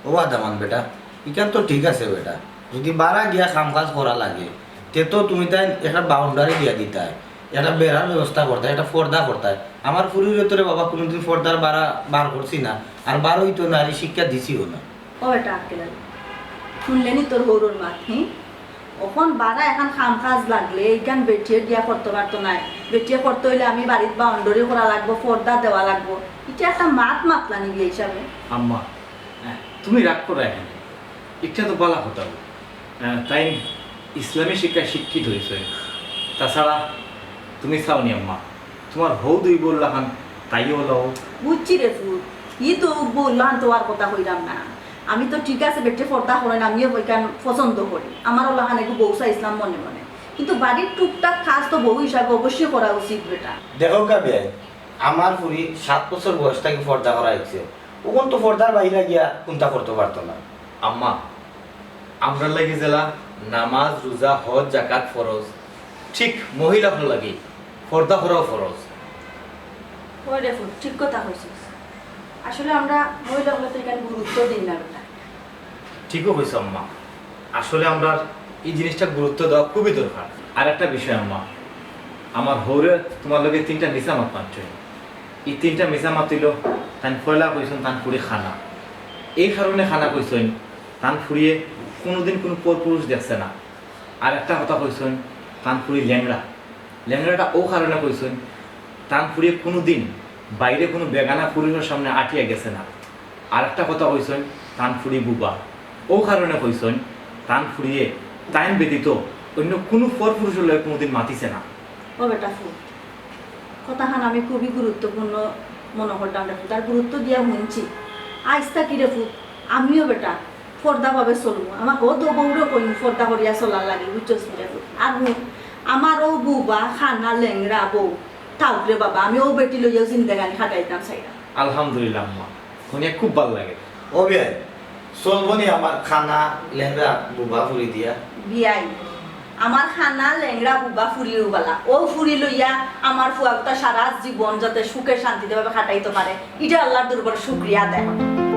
ও দামান বেটা, ইখান তো ঠিক আছে বেটা, যুদি বারা গিয়া কাম কাজ করা লাগে, তে তো তুমি তাইন একটা boundary দিয়া দিতায়, একটা বেড়ার ব্যবস্থা করতায়, একটা পর্দা করতায়। আমার ফুরির ভিতরে বাবা কুনুদিন পর্দার বারা বার করছি না, আর বারই তো নারী শিক্ষা দিছিও না। ও বেটা আক্কেল আলী, হুনলে নি তোর হউরর মাত, হি? অখন বারা এখান কাম কাজ লাগলে ইখান বেটিয়ে গিয়া করতো পারতো নায়। বেটিয়ে করতো অইলে আমি বাড়িত boundary করা লাগবো, পর্দা দেওয়া লাগবো। ইটা একটা মাত মাতলা নি বিয়াই সাবে? আম্মা, আহ, তুমি রাগ কররায় কেনে? ইটা তো বালা কথা। আহ, তাইন ইসলামী শিক্ষায় শিক্ষিত অইছে। তাছাড়া তুমি চাও নি আম্মা, তুমার হউ দুই বউর লাখান তাইও অলা অউক। বুঝছি রে পুত, ই তো বউর লাখান তো আর কথা কইরাম না। আমি তো ঠিক আছে বেটে পর্দা করইন, আমিও ওইখান পছন্দ করি, আমার ওলাখান একটু বউ চাইছিলাম মনে মনে, কিন্তু বাড়ির টুকটাক কাজ তো বউ হিসাবে অবশ্যই করা উচিত বেটা। দেখো কা বিয়াই, আমার ফুরি সাত বছর বয়স থাকি পর্দা করা হয়েছে, ওখান তো পর্দার বাইরে গিয়া কুন্তা করতে পারতো না। আম্মা, আমরার লাগি যেলা নামাজ, রোজা, হজ, জাকাত ফরজ, ঠিক মহিলা অকলর লাগি পর্দা করাও ফরজ। ওই রে ফুত, ঠিক কথা কইছস। আসলে আমরা মহিলা অকলরে তো এখান গুরুত্ব দেই না বেটা। ঠিকও কইছো আম্মা, আসলে আমরার এই জিনিসটা গুরুত্ব দেওয়া খুবই দরকার। আর একটা বিষয় আম্মা, আমার হউরে তোমার লগে তিনটা মিছা মাত মাতছইন। এই তিনটা মিছা মাত অইলো, তাইন পয়লা কইছইন তান ফুরি কানা, এই কারণে কানা কইছইন, তান ফুরিয়ে কোনোদিন কোনো পরপুরুষ দেখছে না। আর একটা কথা কইছইন, তান ফুরি লেংড়া। লেংড়াটা ও কারণে কইছইন, তান ফুরিয়ে কোনোদিন বাইরে কোনো বেগানা পুরুষর সামনে আটিয়া গেছে না। আর একটা কথা কইছইন, তান ফুরি বুবা। ও কারণে কইছইন, তান ফুরিয়ে তাইন ব্যতীত অন্য কোনো পরপুরুষর লগে কোনোদিন মাতিছে না। ও বেটা ফুত, কথাখান আমি খুবই গুরুত্বপূর্ণ মনে করলাম রে ফুত, আর গুরুত্ব দিয়া শুনছি। আইজ থাকি রে ফুত, আমিও বেটা পর্দাভাবে চলমু। আমার ও তো বউরে কইমু পর্দা করিয়া চলার লাগি, বুঝছস নি রে ফুত? আর হুন, আমার ও বুবা, কানা, লেংড়া বউ থাউক রে বাবা, আমি ও বেটি লইয়াও জিন্দেগানি কাটাইতাম চাইরাম। আলহামদুলিল্লাহ আম্মা, শুনিয়া খুব ভালা লাগে। ও বিয়াই, চলবো নি আমার কানা, লেংড়া, বুবা ফুরি দিয়া? বিয়াই, আমার কানা, লেংড়া, বুবা ফুরিও বালা। ও ফুরি লইয়া আমার ফুয়াগুতা সারা জীবন যাতে সুখে শান্তিতে ভাবে কাটাইতে পারে, ইটা আল্লাহর দরবারে শুকরিয়া আদায় করো।